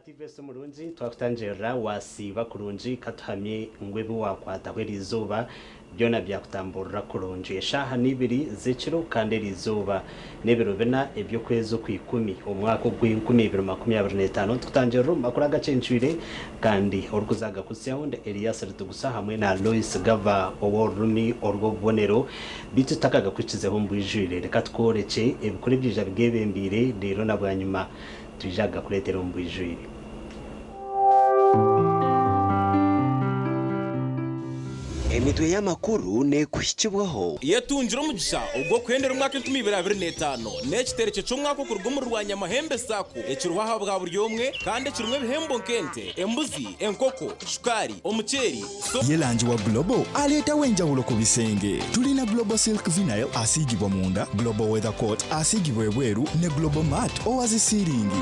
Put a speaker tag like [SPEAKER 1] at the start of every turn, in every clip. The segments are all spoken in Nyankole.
[SPEAKER 1] TVS omurungi twakutangirira wasiiba kurungi katuhamye ngu ebi wakwataho eriizooba byona byakutamburira kurungi. Eshaaha n'ibiri z'ekiro kandi eriizooba n'ebiro bina eby'okwezi okwikumi omwaka ogw'enkumi ibiri 25. Tukutangirira omu makuru agacencwire kandi orikuza agakutsyaho ndi Elias Ritugusa hamwe na Lois Gava ow'orurimi orw'obubonero. Beitu tutakagakuhikizeho omu bwijwire reka tukworekye ebikuru ebyija bigeebembeire reero na bwanyima twija kugakureetera omu bwijwire.
[SPEAKER 2] Emitwe y'amakuru neekuhikibwaho.
[SPEAKER 3] Yetungire omugisha ogw'okuhendera omwaka 2025 n'ekiterekye ky'omwaka okuruga omuri Rwanyamahembe Sacco ekiriho aha bwa buri omwe kandi ekirimu ebihembo nk'ente, embuzi, enkoko, shukaari, omuceeri, so.
[SPEAKER 4] Ye langi wa Global aleetawo enjawulo ku bisenge. Tulina Global Silk Vinyl asiigibwa munda, Global Weather Coat asiigibwa ebweru ne Global Mat owa zi siiringi.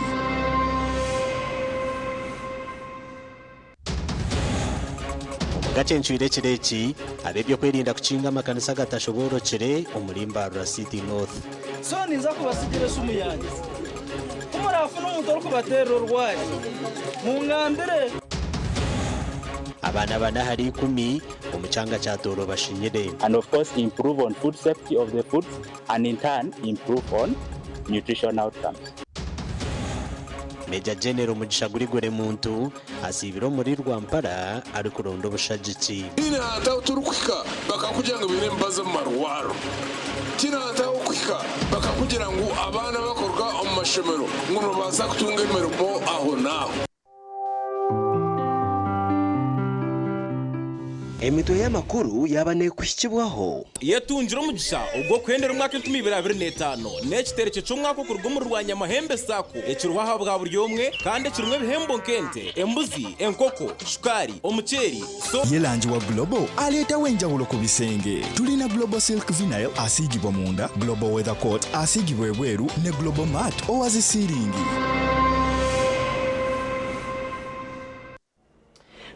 [SPEAKER 1] Omu gacencwire ekiro eki, ab'ebyokwerinda kukinga amakanisa agatashoboorokire omuri Mbarara City North.
[SPEAKER 5] So ninza kubasigira esimu yangye. Ku muraafune omuntu orikubateerera orwari, mungambire.
[SPEAKER 1] Abaana bana ahari ikumi omu kyanga kya Tooro bashinyire.
[SPEAKER 6] And of course improve on food safety of the foods and in turn improve on nutrition outcomes.
[SPEAKER 1] Major General Mugisha Gurigore Muntu asiibire omuri Rwampara arikuronda obushagiki.
[SPEAKER 7] Tihaine hantu ahu turikuhika bakakugira ngu baine emibazi omu marwariro. Tihaine hantu ahu orikuhika bakakugira ngu abaana abarikuruga omu mashomero ngu nibabaasa kutunga emirimo ahonaaho.
[SPEAKER 2] Emitwe y'amakuru yaaba neekuhikibwaho.
[SPEAKER 3] Yetungire omugisha ogw'okuhendera omwaka 2025 n'ekiterekye ky'omwaka okuruga omuri Rwanyamahembe Sacco ekiriho aha bwa buri omwe kandi ekirimu ebihembo nk'ente, embuzi, enkoko, shukaari, omuceeri, so.
[SPEAKER 4] Ye langi wa Global aleetawo enjawulo ku bisenge. Tulina Global Silk Vinyl asiigibwa munda, Global Weather Coat asiigibwa ebweru ne Global Mat owa zi siiringi.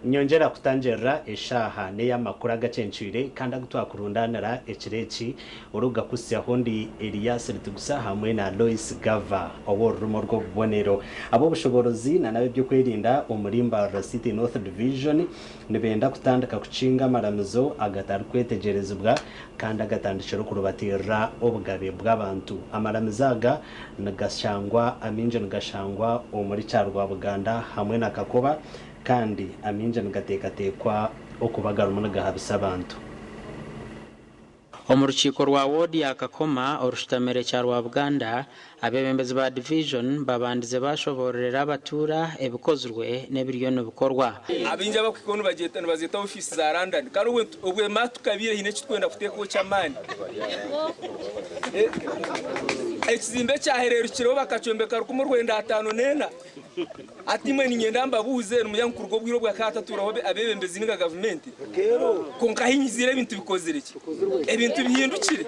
[SPEAKER 1] Nyongyera kutangirira eshaaha n'ey'amakuru agacencwire kandi agu twakurundaanira ekiro eki. Orikugakuhitsyaho ndi Elias Rutigusa hamwe na Lois Gava ow'orurimi orw'obubonero. Ab'obushoboorozi na n'ab'eby'okwerinda omuri Mbarara City North Division nibenda kutandika kukinga amaramizo agatarikwetegyerezibwa kandi agatandikire okurubatiirira obugabe bw'abantu. Amaramizo aga nigashangwa amaingi nigashangwa omuri Kyarwabuganda hamwe na Kakoba Kandi amaingi nigateekateekwa okuba garimu nigahabisa abantu.
[SPEAKER 8] Omu rukiiko rwa woodi ya Kakoma orushutamire Kyarwabuganda, abeebembezi ba divijoni babandize baashoboororera abatuura ebikozirwe n'ebiriyo nibikorwa.
[SPEAKER 9] Abaingi abarikuhikaho nibagyeta nibazeeta ofiisi za London. Kare obwe obwe ma tukabaire haine eki turikwenda kuteekaho ky'amaani. Ekizimbe ekyahereerukireho bakakyombeka rukumi rwenda ataano n'ena. Hati imwe niinyenda mbabuuze, nimurya ngu kuruga obwire obu hakaba hatatuuraho abeebembezi nainga gavumenti? Kwonka ahi nyiziire ebintu bikozire ki? Ebintu bihindukire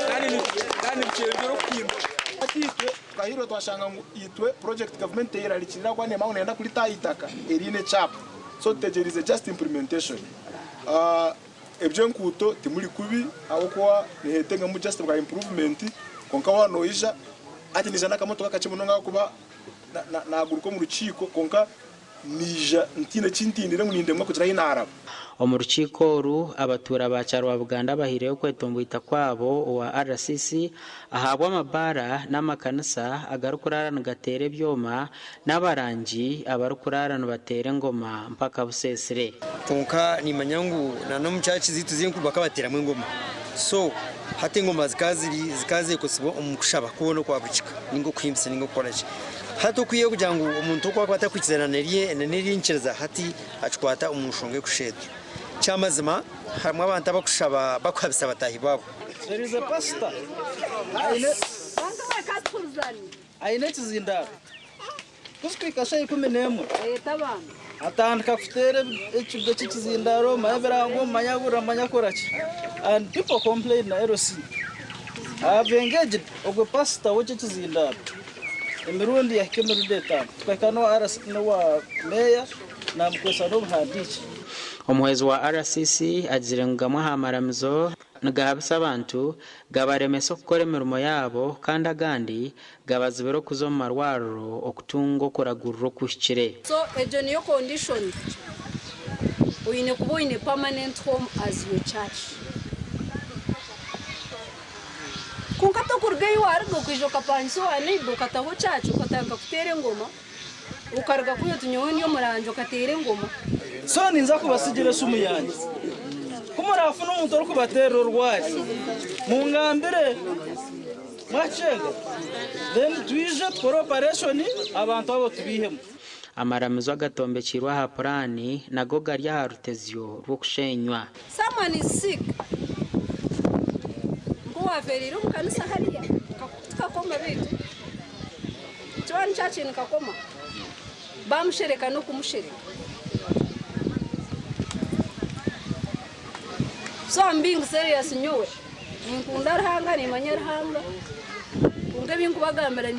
[SPEAKER 9] kandi nibikyeyongyera okuhinduka.
[SPEAKER 10] Hati itwe tukahiirwe twashanga ngu itwe project gavumenti teyerarikirira ahabw'okuba neemanya ngu neyenda kurita aha itaka eriine ekyapa so tutegyereize just implementation. Eby'enkuuto timuri kubi ahabw'okuba nihetengamu just bwa improvement kwonka waaba noija hati naija n'akamotoka kakye munonga ahabw'okuba naaguruka omu rukiiko kwonka naija ntaine ki ntindire ngu nindemwa kugira ahi naaraba.
[SPEAKER 8] Omu rukiiko oru, abatuura ba Kyarwabuganda bahaireyo okwetomboita kwabo owa RCC ahabw'amabaara n'amakanisa agarikuraara nigateera ebyoma N'abarangi abarikuraara nibateera engoma mpaka buseesire.
[SPEAKER 11] Kwonka nimanya ngu na n'omu church zaitu z'enkuru bakabateeramu engoma. So hati engoma zikaba ziri zikaba zeekozesibwa omu kushaba kwona okwa buri kika ninga okuhimbisa ninga okukora ki. Hati okwihaho kugira ngu omuntu oku akuba atarikwikirizana n'eri n'eri nyikiriza hati akikwata omu nshonga erikushusha etyo. Ky'amazima harimu abantu abakushaba bakuhabisa bataahi baabo.
[SPEAKER 5] There is a pastor aine Aine ekizindaaro. Ku zikuhika shaaha 11, atandika kuteera ekigo ky'ekizindaaro, manya ebirango, manya aburira, manya akora ki. And people complain na LC. I have engaged ogwo pastor w'ekyo ekizindaaro emirundi yahika emirundi etaano. Tukahika n'owa RC n'owa meeya naamukwesa n'obuhandiikye.
[SPEAKER 8] Omuhwezi wa RCC agizire ngu gamwe aha maramizo. Nigahabisa abantu, gabaremesa okukora emirimo yaabo kandi agandi gabazibira okuza omu marwariro okutunga okuragurira okuhikire.
[SPEAKER 12] So egyo niyo condition, oine kuba oine permanent home as your church. Kwonka tokuruga ei waruga okaija okapangisa owa neighbour okataho church okatandika kuteera engoma, okaruga kuya oti nyowe ndi omurangi okateera engoma.
[SPEAKER 5] So ninza kubasigira esimu yangye. Ku murafune omuntu orikubateerera orwari, mungambire. Mwakyenga? Then twije tukore operation abantu abo tubaihemu.
[SPEAKER 8] Amaramizo agatombekyeirwe aha puraani nago gari aha rutezyo rw'okushenywa.
[SPEAKER 12] Someone is sick nk'owafeereire omu kanisa hariya tikakoma beitu kiba nikyo nikakoma bamushereka n'okumushereka so I'm being serious nyowe ninkunda Ruhanga nimanya Ruhanga kwonka ebinkubagambira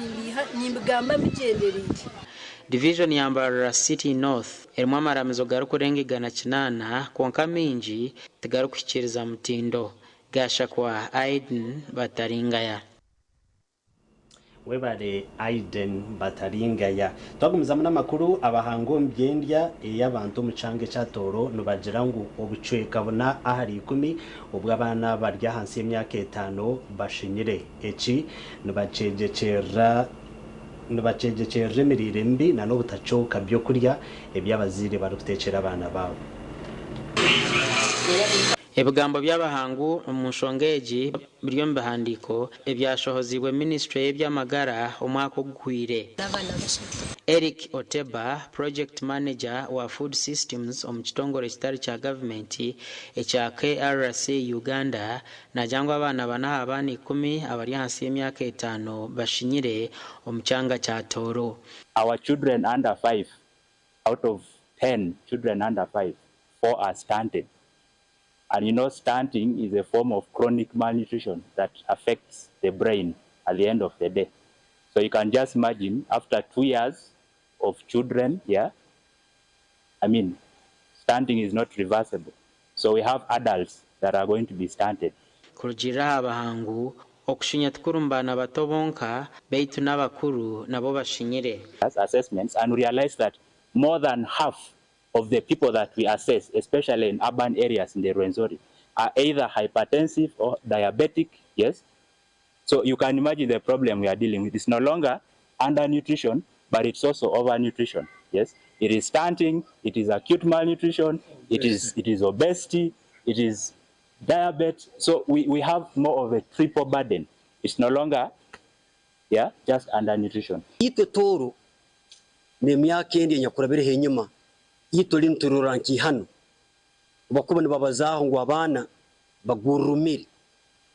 [SPEAKER 12] nimbigamba mbigyendereire.
[SPEAKER 8] Divijoni ya Mbarara City North erimu amaramizo garikurenga 800 kwonka amaingi tigarikuhikiiriza mutindo. Gashakwa Aiden Bataringaya.
[SPEAKER 1] Webare Aiden Bataringaya. Twagumizamu n'amakuru, abahanga omu by'endya ey'abantu omu kyanga ekya Tooro nibagira ngu obucweka buna ahari ikumi obw'abaana abari ahansi y'emyaka etaano bashinyire. Eki nibakyegyekyerera nibakyegyekyerera emiriire mibi na n'obutacooka by'okurya ebi abazaire barikuteekyera abaana baabo.
[SPEAKER 8] Ebigambo by'abahangu omu nshonga egi biri omu bihandiiko ebyashohoziibwe minisiture y'eby'amagara omwaka oguhweire. Eric Oteba, Project Manager wa Food Systems omu kitongore kitari kya gavumenti ekya KRC Uganda Naagira ngu abaana bana aha baana 10 abari ahansi y'emyaka etaano bashinyire omu kyanga kya Tooro.
[SPEAKER 6] Our children under five, out of 10 children under five, four are stunted. And you know stunting is a form of chronic malnutrition that affects the brain at the end of the day. So you can just imagine after 2 years of children, yeah, I mean, stunting is not reversible. So we have adults that are going to be stunted.
[SPEAKER 8] Kurugiirira aha bahangu, okushinya tikuri omu baana bato bonka beitu n'abakuru nabo bashinyire.
[SPEAKER 6] Assessments and realize that more than half of the people that we assess, especially in urban areas in the Rwenzori, are either hypertensive or diabetic, yes? So you can imagine the problem we are dealing with. It's no longer undernutrition, but it's also overnutrition, yes? It is stunting, it is acute malnutrition, it is obesity, it is diabetes. So we have more of a triple burden. It's no longer, yeah, just undernutrition.
[SPEAKER 13] Itwe Tooro n'emyaka endi enyakurabireho enyuma, itwe tuli niturora nk'ihano bakuba nibabazaaho ngu abaana bagurumire,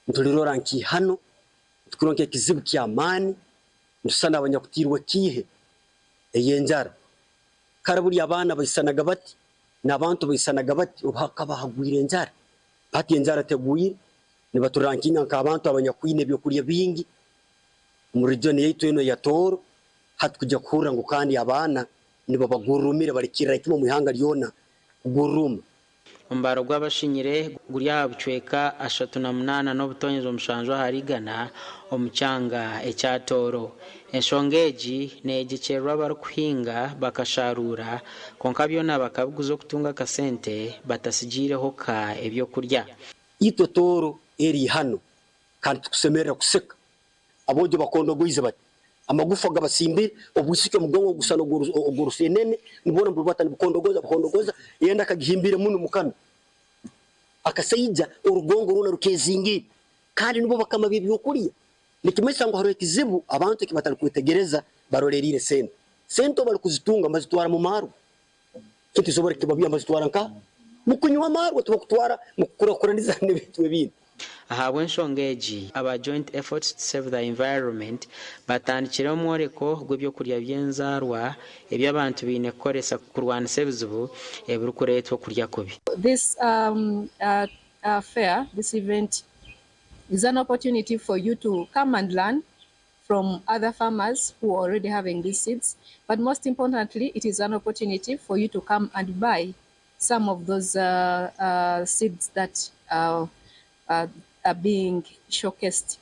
[SPEAKER 13] nitulirora nk'ihano, tukurora nk'ekizibu ky'amaani, nitusana abanyakutiirwe kiihe ey'enjara. Kare buli abaana baisanaga bati n'abantu baisanaga bati obu hakaba hagwire enjara. Hati enjara tegwire, nibaturankinga nk'abantu abanyakwine ebyokurya bingi omu region yaitu enu eya Tooro. Hati kujya kuhurra ngu kandi abaana nibabagurumire, balikirra kimwe omu ihanga lyona kuguruma.
[SPEAKER 8] Omubaro gw'abashinyire guri aha bucweka 38.7% omu kyanga ekya Tooro. Enshonga egi neeyegyekyererwa abarikuhinga bakasharuura kwonka byona bakabiguza okutunga akasente batasigiireho ka ebyokurya.
[SPEAKER 13] Itwe Tooro eri hano kandi tukusemerera kuseka aboojo bakondogoize bati amagufa gabasimbire obwisiki omugongo gusana ogw'orusenene nibona mbubata nibukondogoza bukondogoza yenda akagihimbire muno mukano akasaija orugongo rwona rukezingire kandi nibo bakama b'ebyokurya. Nikimanyisa ngu hariho ekizibu abantu eki batarikwetegereza, baroleriire sente. Sente obu barikuzitunga bazitwara mu maarwa, kintu kisobora bazitwara nka mukunywa amaarwa, tibakutwara mukukurakuraniza n'ebintu ebindi.
[SPEAKER 8] Ahabw'enshonga egi, aba Joint Efforts to Save the Environment batandikire omworeko gw'ebyokurya by'enzaarwa ebi abantu baine kukoresa kurwanisa ebizibu ebirikureetwa okurya kubi.
[SPEAKER 14] This fair, this event, is an opportunity for you to come and learn from other farmers who are already having these seeds. But most importantly, it is an opportunity for you to come and buy some of those seeds that are being showcased.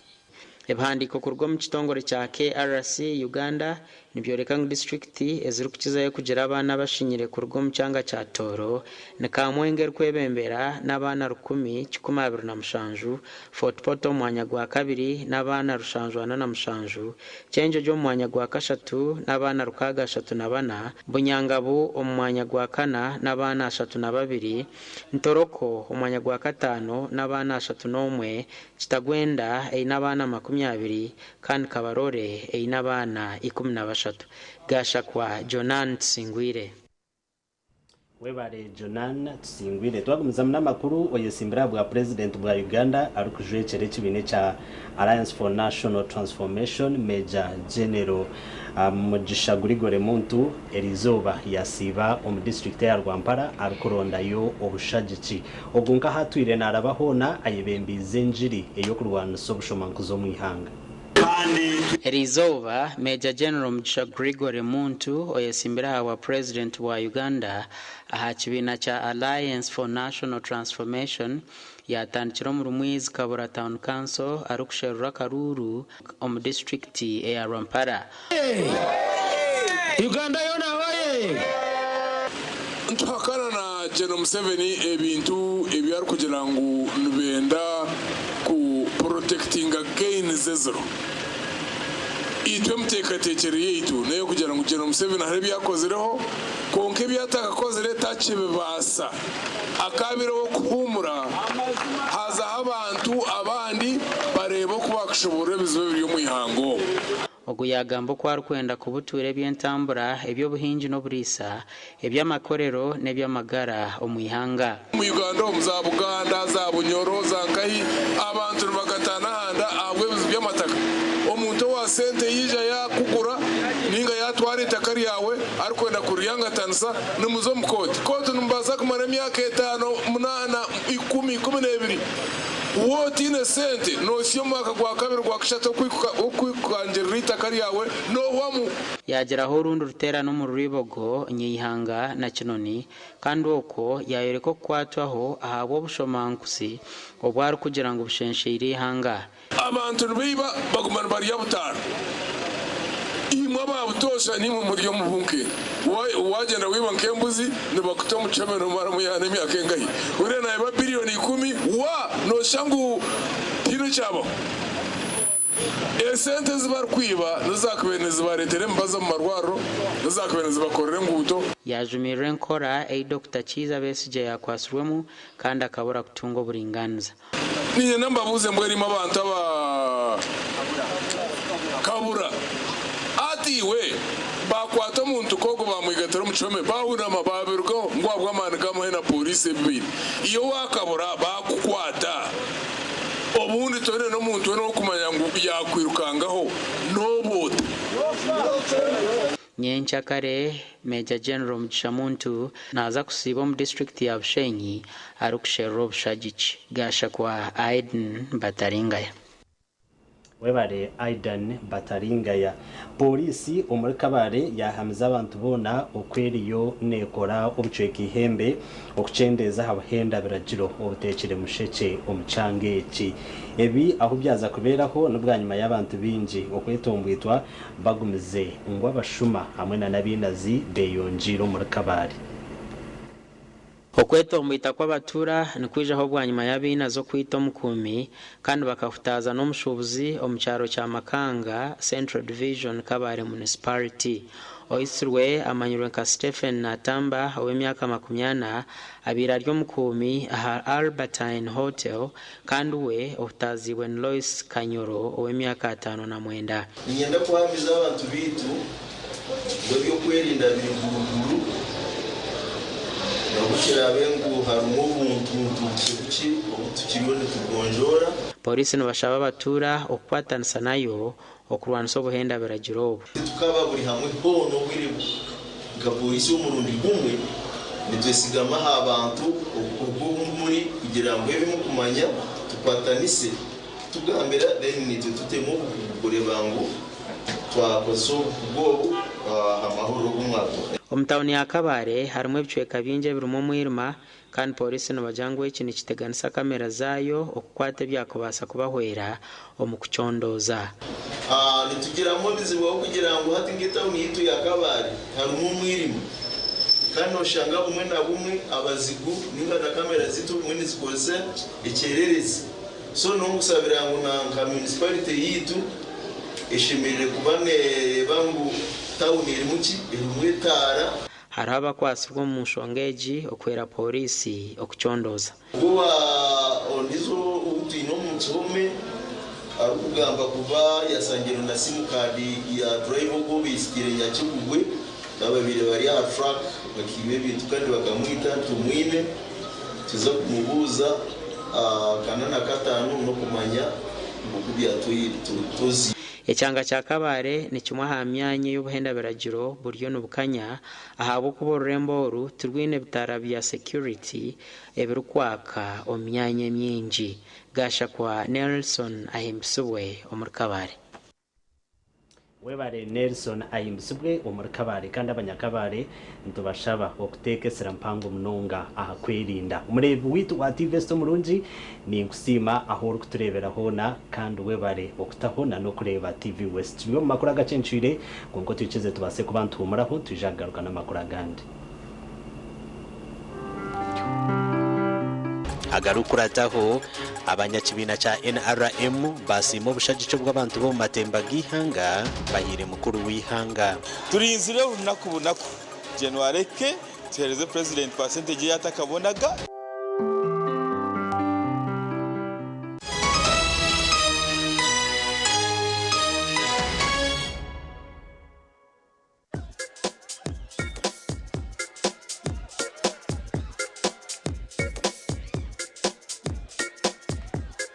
[SPEAKER 8] Ebihandiiko kuruga omu kitongore kya KRC Uganda nibyoreka ngu disiturikiti ezirikukizayo kugira abaana abashinyire kuruga omu kyanga kya Tooro ni Kamwenge erikwebembera n'abaana 1,127, Fort Portal omu mwanya gwa kabiri n'abaana 747, Kyenjojo omu mwanya gwa kashatu n'abaana 634, Bunyangabu omu mwanya gwa kana n'abaana 32, Ntoroko omu mwanya gwa kataano n'abaana 31, Kitagwenda eine abaana 20 kandi Kabarole eine abaana 13. Gashakwa Jonan Tusingwire.
[SPEAKER 1] Webare Jonan Tusingwire. Twagumizamu n'amakuru, oyesimbire aha bwa Purezidenti bwa Uganda arikujwekyera ekibiina ekya Alliance for National Transformation, Major General Mugisha Gregory Muntu eriizooba yasiiba omu disiturikiti eya Rwampara arikurondayo obushagiki. Ogu nk'ahu atwire naaraba hoona ayebembiize engiri ey'okurwanisa obushomankuzi omu ihanga.
[SPEAKER 8] Eriizooba, Major General Mugisha Gregory Muntu oyesimbire aha bwa Purezidenti bwa Uganda aha kibiina kya Alliance for National Transformation yatandikira omuri Mwizi Kabura Town Council arikusherura akaruuru omu disiturikiti eya Rwampara.
[SPEAKER 15] Uganda yoona hoye!
[SPEAKER 7] Nituhakana na Gen Museveni ebintu ebi arikugira ngu nibenda ku protectinga gains eziro. Itwe emiteekateekyere yaitu n'ey'okugira ngu Gen Museveni hariho ebi akozireho kwonka ebi atakakozire takibibaasa. Akaabireho kuhuumura haazaho abantu abandi bareebe oku baakushoboorora ebizibu ebiri omu ihanga omu.
[SPEAKER 8] Ogu yaagamba oku arikwenda kubutuura eby'entambura, eby'obuhingi n'oburiisa, eby'amakorero n'eby'amagara omu ihanga.
[SPEAKER 7] Omu Uganda omu za Buganda, za Bunyoro, za nkahi, abantu nibagataana ahanda ahabw'ebizibu by'amataka. Omuntu owa sente yaija yaakugura nainga yaatwara eitaka ryawe arikwenda kuriryangatanisa, nimuza omu kooti. Kooti nimubaasa kumara emyaka etaano, munaana, ikumi, ikumineebiri. Waaba otaine sente, noohitsya omwaka gwa kabiri, gwa kashatu okwikangirira eitaka ryawe noohwamu.
[SPEAKER 8] Yaagiraho orundi ruteerane omu Rwibogo, Nyeihanga na Kinoni kandi okwo yaayoreka okukwatwaho ahabw'obushomankuzi obu arikugira ngu bushensheire eihanga.
[SPEAKER 7] Abantu nibaiba baguma nibarya butaano. Imwe aba butoosha niimwe muri omu bunke. Waagyenda waiba nk'embuzi nibakuta omu kihome nomaramu yaana emyaka engahi? Oriya naiba biliyoni ikumi wa nooshusha ngu tihaine ekyabaho. Esente ezi barikwiba nizo zaakubaire nizibareetera emibazi omu marwariro, nizo zaakubaire nizibakorera enguuto.
[SPEAKER 8] Yaajumirira enkora ei Dokita Kiiza Besigye yaakwatsirwemu kandi akabura kutunga oburingaaniza.
[SPEAKER 7] Niinyenda mbabuuze mbwenu imwe abantu aba Kabura. Ati iwe, baakwata omuntu nk'ogwo baamwigatira omu kihome, baahunama, baabirugaho ngu ahabw'amaani g'amahe na pooriisi ebibaire. Iwe waakabura baakukwata, obundi toine n'omuntu weena ow'okumanya ngu yaakwirukangaho, nooba ota?
[SPEAKER 8] Nyenkyakare, Major General Mugisha Muntu naaza kusiiba omu disiturikiti ya Bushenyi arikusherura obushagiki. Gashakwa Aiden Bataringaya.
[SPEAKER 1] Webare Aidan Bataringaya. Pooriisi omuri Kabale yaahamiza abantu boona oku eriyo neekora obucweka eihembe okukyendeeza aha buhenda biragiro obuteekire mushekye omu kyanga eki. Ebi ahu byaza kubeeraho ni bwanyima y'abantu baingi okwetombwitwa bagumize ngu abashuma hamwe na n'abainazi beeyongyeire omuri Kabale.
[SPEAKER 8] Okwetomboita kw'abatuura nikwijaho bwanyima y'abainazi okwita omukuumi kandi bakahutaaza n'omushuubuzi omu kyaro kya Makanga, Central Division, Kabale Municipality. Oitsirwe amanyirwe nka Stephen Natamba ow'emyaka 40 abaire ari omukuumi aha Albertine Hotel kandi we ohutaaziibwe ni Lois Kanyoro ow'emyaka 59.
[SPEAKER 16] Niinyenda kuhamiza abantu baitu ngu eby'okwerinda biri guruguru n'obu kiraabe ngu harimu obuntuntu bukye bukye obu tukiriyo nitugonjoora.
[SPEAKER 8] Pooriisi nibashaba abatuura okukwatanisa nayo okurwanisa obuhenda biragiro obu.
[SPEAKER 16] Titukaba buri hamwe hoona obwire nka pooriisi omurundi gumwe, nitwesigama aha bantu obu muri kugira ngu ebi murikumanya tukwatanise kutugambira then naitwe tutemu obukugu kureeba ngu twakozesa obukugu obu Aha mahurire ogu mwatuha.
[SPEAKER 8] Omu tauni ya Kabale harimu ebicweka bingi ebirimu omwirima kandi pooriisi nibagira ngu eki nikiteganisa kamera zaayo okukwata ebyakubaasa kubahwera omu kucondooza.
[SPEAKER 16] Nitugiramu ebizibu ahabw'okugira ngu hati nk'etauni yaitu ya Kabale harimu omwirima kandi noshanga bumwe na bumwe abazigu ninga na kamera zaitu obumwe nizikozesa ekyererezi. So n'okusabira ngu na nka municipality yaitu eshemereire kuba nereeba ngu tauni erimu ki? Erimu etaara.
[SPEAKER 8] Hariho abakwatsirwe omu nshonga egi okuhwera pooriisi okucondooza.
[SPEAKER 16] Ogwo ondiijo ou twine omu kihome arikugamba kuba yashangirwe na simu kaadi ya driver ogwo obaitsikire Nyakigugwe ababaire bari aha truck bakiiba ebintu kandi bakamwita tumwine tuza kumubuuza kana na kataano n'okumanya ngu ku byatwire tuzi.
[SPEAKER 8] Ekyanga kya Kabale ni kimwe aha myanya ei obuhenda biragiro buriyo nibukanya ahabw'okuba orurembo oru tirwine bitaara bya security ebirikwaka omu myanya emingi. Gashakwa Nelson ahimbisibwe omuri Kabale.
[SPEAKER 1] Webare Nelson ahimbisibwe omuri Kabale kandi abanyakabale nitubashaba okuteeka esira mpango munonga aha kwerinda. Omureebi waitu wa TV West omurungi ninkusiima ahu orikutureebera hoona kandi webare okutaho na n'okureeba TV West. Turi omu makuru agacencwire kwonka otwikize tubaase kuba nituhumuraho twija kugaruka n'amakuru agandi. Agarikukurataho, abanyakibiina kya NRM baasiima obushagiki obu abantu b'omu matemba g'eihanga bahaire mukuru w'eihanga.
[SPEAKER 15] Turinzire obunaku bunaku January ehike tuhereze Purezidenti percentage ei atakabonaga.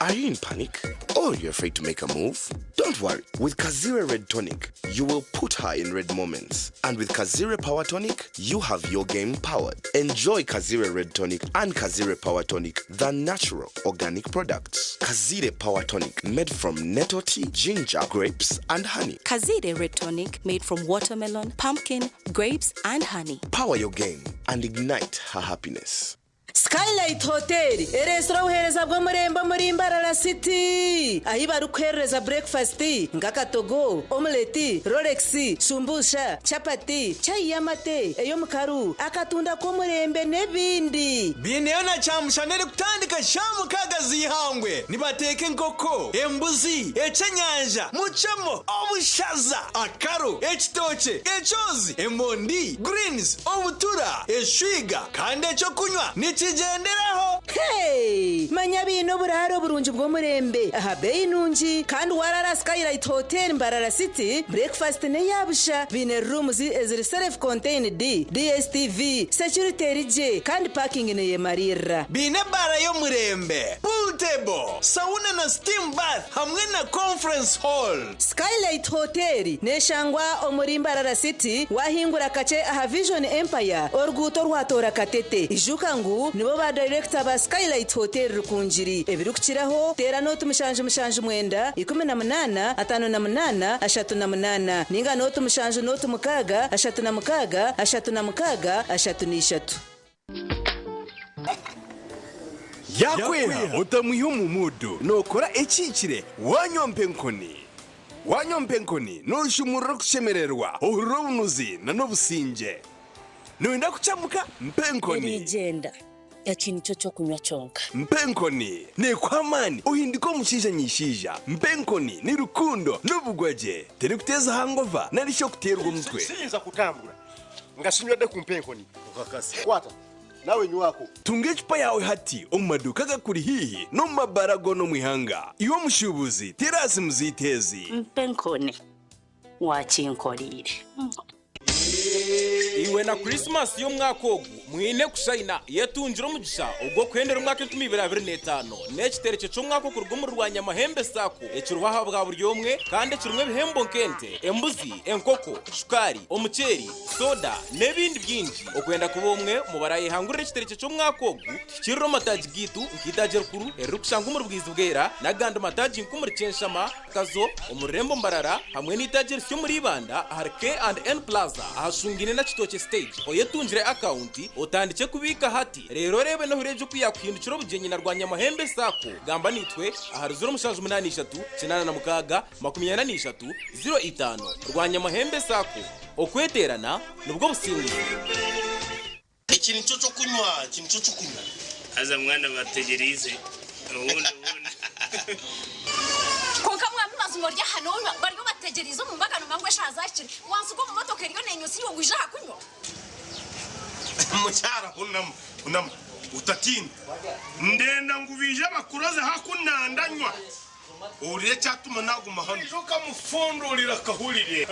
[SPEAKER 17] Are you in panic or you're afraid to make a move? Don't worry. With Kazire Red Tonic, you will put her in red moments. And with Kazire Power Tonic, you have your game powered. Enjoy Kazire Red Tonic and Kazire Power Tonic, the natural organic products. Kazire Power Tonic, made from nettle tea, ginger, grapes, and honey.
[SPEAKER 18] Kazire Red Tonic made from watermelon, pumpkin, grapes, and honey.
[SPEAKER 17] Power your game and ignite her happiness.
[SPEAKER 19] Skylight Hotel ereetsire obuheereza bw'omurembe omuri Mbarara City ahi barikuheerereza burekifasiti nk'akatogo, omuleti, rolex, shumbusha, chapati, chai y'amate, ey'omukaru, akatunda k'omurembe n'ebindi.
[SPEAKER 20] Baineyo na kyamushana erikutandika shaaha mukaaga z'eihangwe. Nibateeka enkoko, embuzi, ekyenyanja, mucemo, obushaza, akaro, ekitookye, ekyozi, emondi, greens, obutura, eshwiga kandi ekyokunywa nikigyenderaho.
[SPEAKER 19] Hey! Manya baine oburaaro burungi bw'omurembe aha beeyi nungi kandi waraara aha Skylight Hotel Mbarara City, breakfast n'eya busha. Baine rooms eziri self contained, DSTV, security eri gye kandi parking neyemariirira.
[SPEAKER 20] Baine ebaara y'omurembe, pool table, sauna na steam bath hamwe na conference hall.
[SPEAKER 19] Skylight Hotel neshangwa omuri Mbarara City wahingura kakye aha Vision Empire oruguuto orwatoora Katete. Ijuka ngu nibo ba dayirekita ba Skylight Hotel Rukungiri. Ebirikukiraho teera nooti 779 18 58 38 ninga nooti 7 nooti 6 36 36 33.
[SPEAKER 20] Yaakweha otamwiha omu muudu, nookora ekihikire waanywa mpa enkoni. Waanywa mpa enkoni nooshumurura okushemererwa, ohurira obunuzi n'obusingye. Nooyenda kukyamuka? Mpa enkoni.
[SPEAKER 21] Eriigyenda, eki nikyo ky'okunywa kyonka.
[SPEAKER 20] Mpa enkoni neekuha amaani ohindike omushaija nyaishaija. Mpa enkoni ni rukundo n'obugwagye. Terikuteeza hangova nari shi okuteerwa omutwe.
[SPEAKER 22] Siyinza kutambura nga sinywedde ku mpa enkoni. Okakasa. Kwata nawe nywako.
[SPEAKER 20] Tunga ecupa yaawe hati omu maduuka agakuri haihi n'omu mabaara goona omu ihanga. Iwe omushuubuzi, teera aha simu zaitu ezi.
[SPEAKER 21] Mpa enkoni, waakinkoreire.
[SPEAKER 2] Iwe na Krisimasi y'omwaka ogu mwine kushayina. Yetungire omugisha ogw'okuhendera omwaka 2025 n'ekiterekye ky'omwaka okuruga omuri Rwanyamahembe sacco ekiriho aha bwa buri omwe kandi ekirimu ebihembo nk'ente, embuzi, enkoko, shukaari, omuceeri, soda n'ebindi bingi. Okwenda kuba omwe omu barayehangurira ekiterekye ky'omwaka ogu, tuhikirire omu mataagi gaitu nk'eitaagi erikuru eririkushangwa omuri Bwizibwera n'agandi mataagi nk'omuri Kyenshama, Kazo, omu rurembo Mbarara hamwe n'eitaagi erisya omuri Ibanda ahari K and N Plaza ahashungaine na Kitookye Stage. Oyetungire akawunti otandikye kubiika hati reero oreebe n'ohurire gye oku yaakuhindukira obugyenyi na Rwanyamahembe Sacco. Gamba naitwe ahari 0783 86 43 05. Rwanyamahembe Sacco, okweteerana nibwo businguzi.
[SPEAKER 3] Eki nikyo ky'okunywa, eki nikyo ky'okunywa.
[SPEAKER 23] Haza mwana bategyereize obundi obundi.
[SPEAKER 24] Kwonka mwami mazima ori aha nonywa bariyo bategyereize omu mbaga nomanya ngu eshaaha zahikire wansiga omu motoka eriyo nenywesa iwe waija aha kunywa.
[SPEAKER 3] Mukyara hunama, hunama, otatiina. Ndenda ngu baije bakuroze haku nandanywa. Ohurire ekyatuma naguma hanu. Oija okamufundurira akahurire.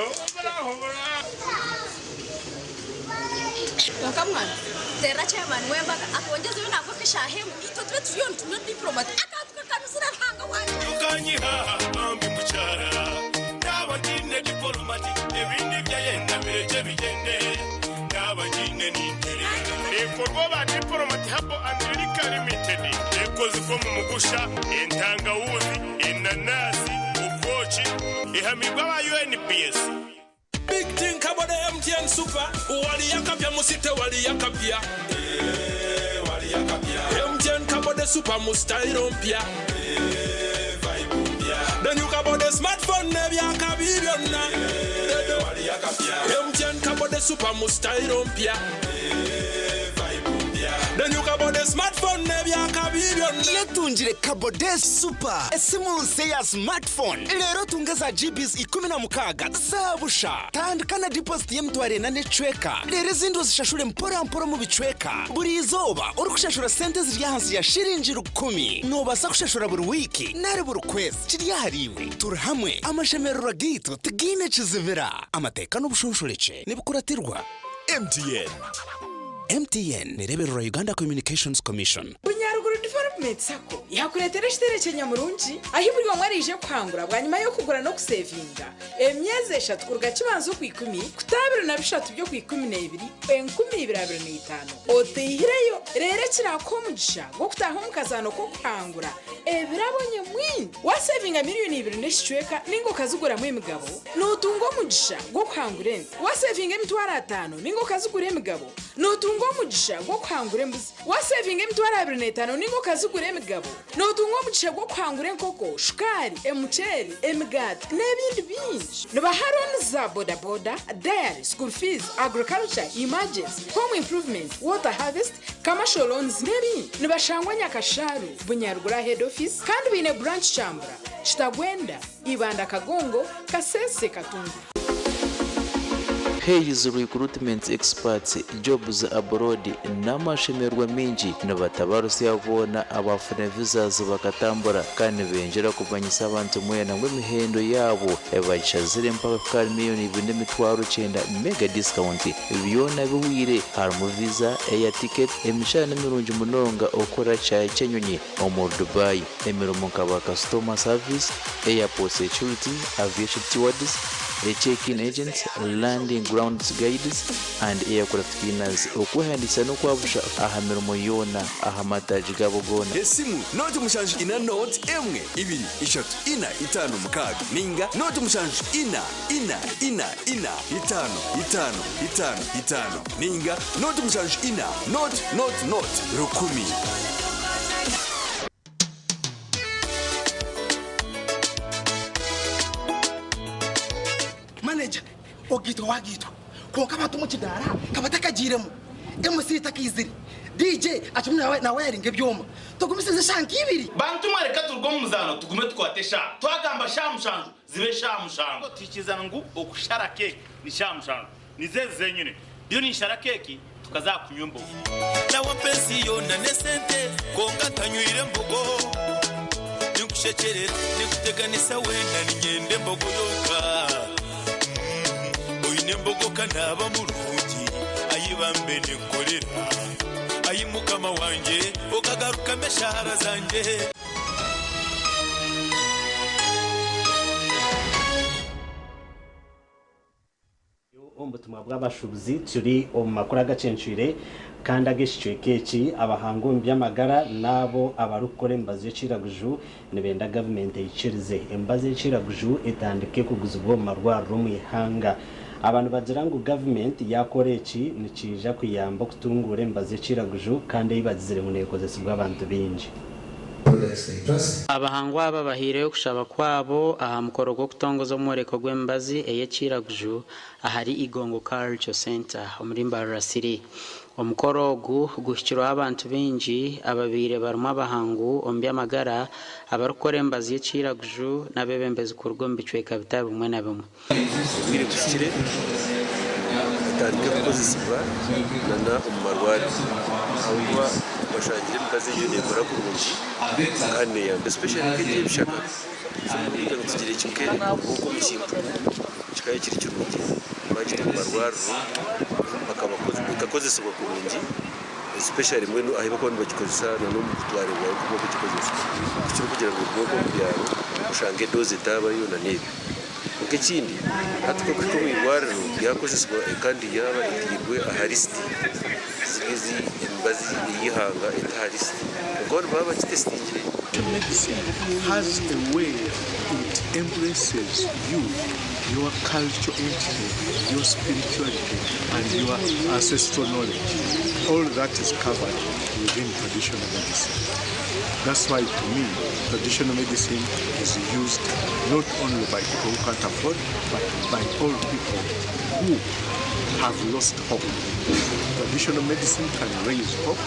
[SPEAKER 24] Kwonka mwana, teerera chairman w'embaga atwongyezeyo nangwa nk'eshaaha emwe itwe tube turiyo nitunywa diplomat akantu kakanuzire Ruhanga wangye.
[SPEAKER 3] Okanyiha bambi mukyara Naaba ngiine diporomati Ebindi byayenda birekye bigyende Naaba ngiine ninterera. Neekorwa aba Diplomat Herbal and Liquor Limited. Ekozirwe omu mugusha, entangawuzi, enanasi, obwoki. Ehamiibwe aba UNBS.
[SPEAKER 25] Big thing kabode MTN Super waliyakapya mu city waliyakapya eh waliyakapya MTN kabode Super mu style mpya eh vibe mpya Then you kabode smartphone nebyakabi byonna eh waliyakapya MTN kabode Super mu style mpya eh vibe mpya Then you kabode smartphone nebyakabi byonna.
[SPEAKER 26] Yetungire Kabode Super, esimu nsya eya smartphone. Reero otunge za GBs 16 za busha. Tandika na deposit y'emitwaro ena n'ekicweka, reero ezindi ozishashure mpora mpora omu bicweka. Buri izooba orikushashura sente eziri ahansi ya shiringi rukumi. Noobaasa kushashura buri wiiki nari buri kwezi, kiri ahariiwe. Turi hamwe, amashemererwa gaitu tigaine kizibira. Amateeka n'obushonshorekye nibikuratirwa.
[SPEAKER 20] MTN.
[SPEAKER 26] MTN nereebererwa Uganda Communications Commission.
[SPEAKER 27] Bunyaruguru Development Sacco yakureetera ekiterekye nyamurungi ahi buri omwe araije kuhangura bwanyima y'okugura n'okusevinga emyezi eshatu kuruga Kibanza okwikumi kuta abiri na bishatu by'okwikumineebiri 2025 oteihireyo reero ekiraakuha omugisha gw'okutaaha omu kazaano k'okuhangura ebirabo nyamwingi. Waasevinga miriyoni ibiri n'ekicweka nainga okaziguramu emigabo, nootunga omugisha gw'okuhangura ente. Waasevinga emitwaro ataano nainga okazigura emigabo, nootunga omugisha gw'okuhangura embuzi. Waasevinga emitwaro abiri n'etaano nainga okazigura emigabo, nootunga omugisha gw'okuhangura enkoko, shukaari, emuceeri, emigaati n'ebindi bingi. Nibaha looni za bodaboda, dairy, school fees, agriculture, emergency, home improvement, water harvest, Commercial loans n'ebindi. Nibashangwa Nyakashaaru, Bunyaruguru aha head office kandi baine branch Kyambura, Kitagwenda, Ibanda Kagongo, Kasese, Katunguru.
[SPEAKER 28] Hays Recruitment Experts Jobs Abroad n'amashemererwa maingi nibatabarusya boona abaafuna visas bakatambura kandi nibengyera kumanyisa abantu mwena ngu emihendo yaabo bagishazire mpaka kuhika ahari miriyoni ibiri n'emitwaro kyenda mega discount Byona bihweire, harimu visa, air ticket, emishara nimirungi munonga okukora kishaayi ky'enyonyi omuri Dubai, emirimo nka ba customer service, airport security, aviation stewards, check-in agents, landing grounds guides and aircraft cleaners. Okwehandiikisa n'okwabusha aha mirimo yoona aha mataagi gaabo goona.
[SPEAKER 20] Esimu, nooti mushanju ina nooti emwe ibiri ishatu ina itaano mukaaga ninga nooti mushanju ina ina ina ina itaano itaano itaano itaano ninga nooti mushanju ina nooti nooti nooti rukumi.
[SPEAKER 29] Manager, Ogaitwa wagaitwa kwonka abantu omu kidaara ka batakagiiremu, MC takaizire, DJ akirimu nawayaringa ebyoma, tugumisirize eshaaha nka ibiri.
[SPEAKER 30] Bantu mwe reka turuge omu muzaano tugume tukwate eshaaha. Twagamba shaaha mushanju zibe shaaha mushanju. Tuhikirizana ngu okushara keeki ni shaaha mushanju. Nizo ezi zenyine. Ndiyo ninshara keeki tukaza aha kunywa embogo.
[SPEAKER 31] Nawe ensi yoona n'esente kwonka ntanywire mbogo. Ninkushekyerera, ninkuteganisa weena niinyenda embogo yonka. Oine embogo ka naaba murungi. Ayi bambe ninkorera ayi mukama wangye okagarukamu eshahara zangye.
[SPEAKER 1] Omu butumwa bw'abashuubuzi turi omu makuru agacencwire kandi ag'ekicweka eki abahanga omu by'amagara n'abo abarikukora emibazi y'ekiraguju nibenda gavumenti eyikirize emibazi y'ekiraguju etandike kuguzibwa omu marwariro omu ihanga. Aba nibagira ngu gavumenti yaakora eki nikiija kuyamba okutunguura emibazi y'ekiraguju kandi ei bagizire ngu neekozesibwa abantu baingi.
[SPEAKER 8] Abahangwa aba bahaireyo okushaba kwabo aha mukoro gw'okutongoza omworeko gw'emibazi ey'ekiraguju ahari Igongo Cultural Centre omuri Mbarara City. Omukoro ogu guhikirweho abantu baingi ababaire barimu abahangu omu by'amagara, abarikukora emibazi y'ekiraguju n'abeebembezi kuruga omu bicweka bitari bimwe na bimwe.
[SPEAKER 4] Obwire buhikire etandike kukozesibwa nana omu marwariro ahabw'okuba bashangire emibazi egyo nekora kurungi kandi neyamba especially nk'egi ey'ebishaka so kugira ngu tugire nk'omu kintu kikaba kiri kirungi bagita omu marwariro ekakozesibwa kurungi especially mbwenu ahu barikuba nibagikozesa nana omu kutwarirwayo nk'oku barikugikozesa kukira kugira ngu egume omu byaro oshange edozi etaabayo nana ebyo. Kwonka ekindi, hati ku erikuhika omu irwariro yaakozesibwa kandi yaaba etairwe aha lisiti, ziri ezi emibazi ey'eihanga eta aha lisiti, kwonka bo nibaba bagitesitingire.
[SPEAKER 5] Medicine has a way it embraces you, your cultural entity, your spirituality and your ancestral knowledge. All that is covered within traditional medicine. That's why to me, traditional medicine is used not only by people who can't afford, but by all people who have lost hope. Traditional medicine can raise hope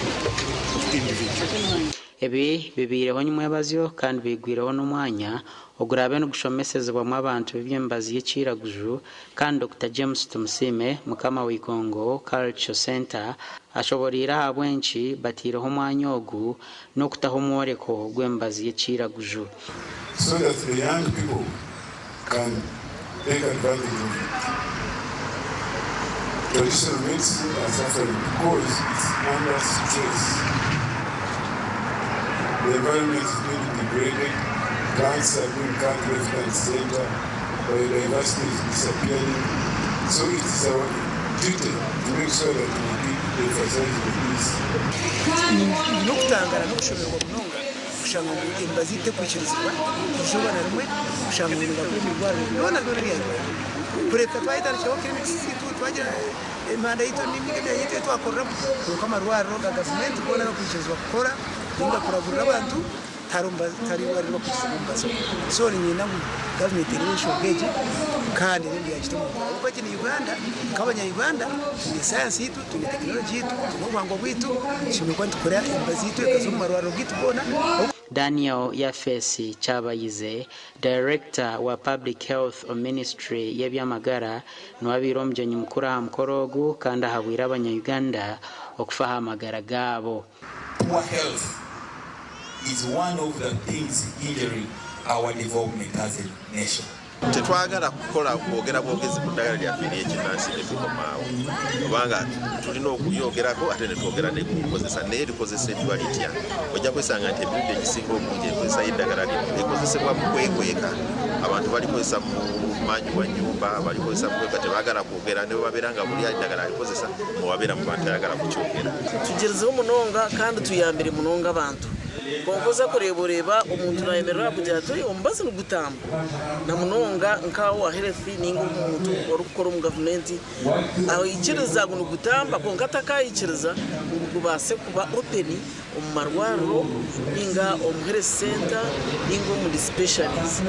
[SPEAKER 5] of individuals.
[SPEAKER 8] Ebi bibaireho nyimwebazyo kandi bigwireho n'omwanya oguraabe nigushomesezibwamu abantu b'eby'emibazi y'ekiraguju kandi Dokita James Tumusiime, mukama wa Igongo Cultural Centre ashoboreire ahabw'enki bataireho omwanya ogu n'okutaho omworeko gw'emibazi y'ekiraguju.
[SPEAKER 6] So that the young people can take advantage of it. Traditional medicine are suffering because it's under stress. The environment is being degraded, plants are being cut left and center, biodiversity is disappearing. So it is our duty to make sure that we keep emphasizing this.
[SPEAKER 7] N'okutangara n'okushoberwa munonga kushanga ngu emibazi tekwikirizibwa izooba na rimwe kushanga ngu nibakora emirwariro byona byona ebyarwara kureka twayetandikiraho clinics zaitu twagira emihanda yaitu n'emigabire yaitu ei twakoreramu kwonka amarwariro ga gavumenti goona gakwikirizibwa kukora ninga kuragurira abantu tihariho irwariro ririkwikirizibwa omubazi ogwo so niinyenda ngu gavumenti ereebe enshonga egi kandi ereebe ngu yaagita omu nkora ahabw'okuba egi ni Uganda nk'abanya Uganda twine sayansi yaitu twine tekinologi yaitu twine obuhangwa bwaitu tushemereire kuba nitukora emibazi yaitu ekaza omu marwariro gaitu goona.
[SPEAKER 8] Daniel Yafesi Kyabayize, Dayirekita wa Public Health omu minisiture y'eby'amagara niwe abaire omugyenyi mukuru aha mukoro ogu kandi ahabwire abanya-Uganda okufa aha magara gaabo.
[SPEAKER 9] Poor health is one of the things hindering our development as a nation.
[SPEAKER 10] Tetwagala kukola kwogera bwogezi ku ddagala lyaffe ery'ekinnansi ne tukoma awo kubanga tulina okulyogerako ate ne twogera ne ku kukozesa naye likozeseddwa litya? Ojja kwesanga nti emirundi egisinga obungi enkozesa y'eddagala lino ekozesebwa mu kwekweka. Abantu balikozesa mu maanyi wa nnyumba, balikozesa mu kwekweka tebaagala kwogera ne bwe babeera nga buli eddagala alikozesa mwe wabeera mu bantu tayagala kukyogera.
[SPEAKER 11] Tugyerizeho munonga kandi tuyambire munonga abantu. Kwonka oza kureeba oreeba omuntu nayemerera aha kugira ati omubazi nigutamba na munonga nka owa health ninga omuntu orikukora omu gavumenti aikiriza ngu nigutamba kwonka atakayikiriza ngu gubaase kuba open omu marwariro ninga omu health center ninga omu dispensaries.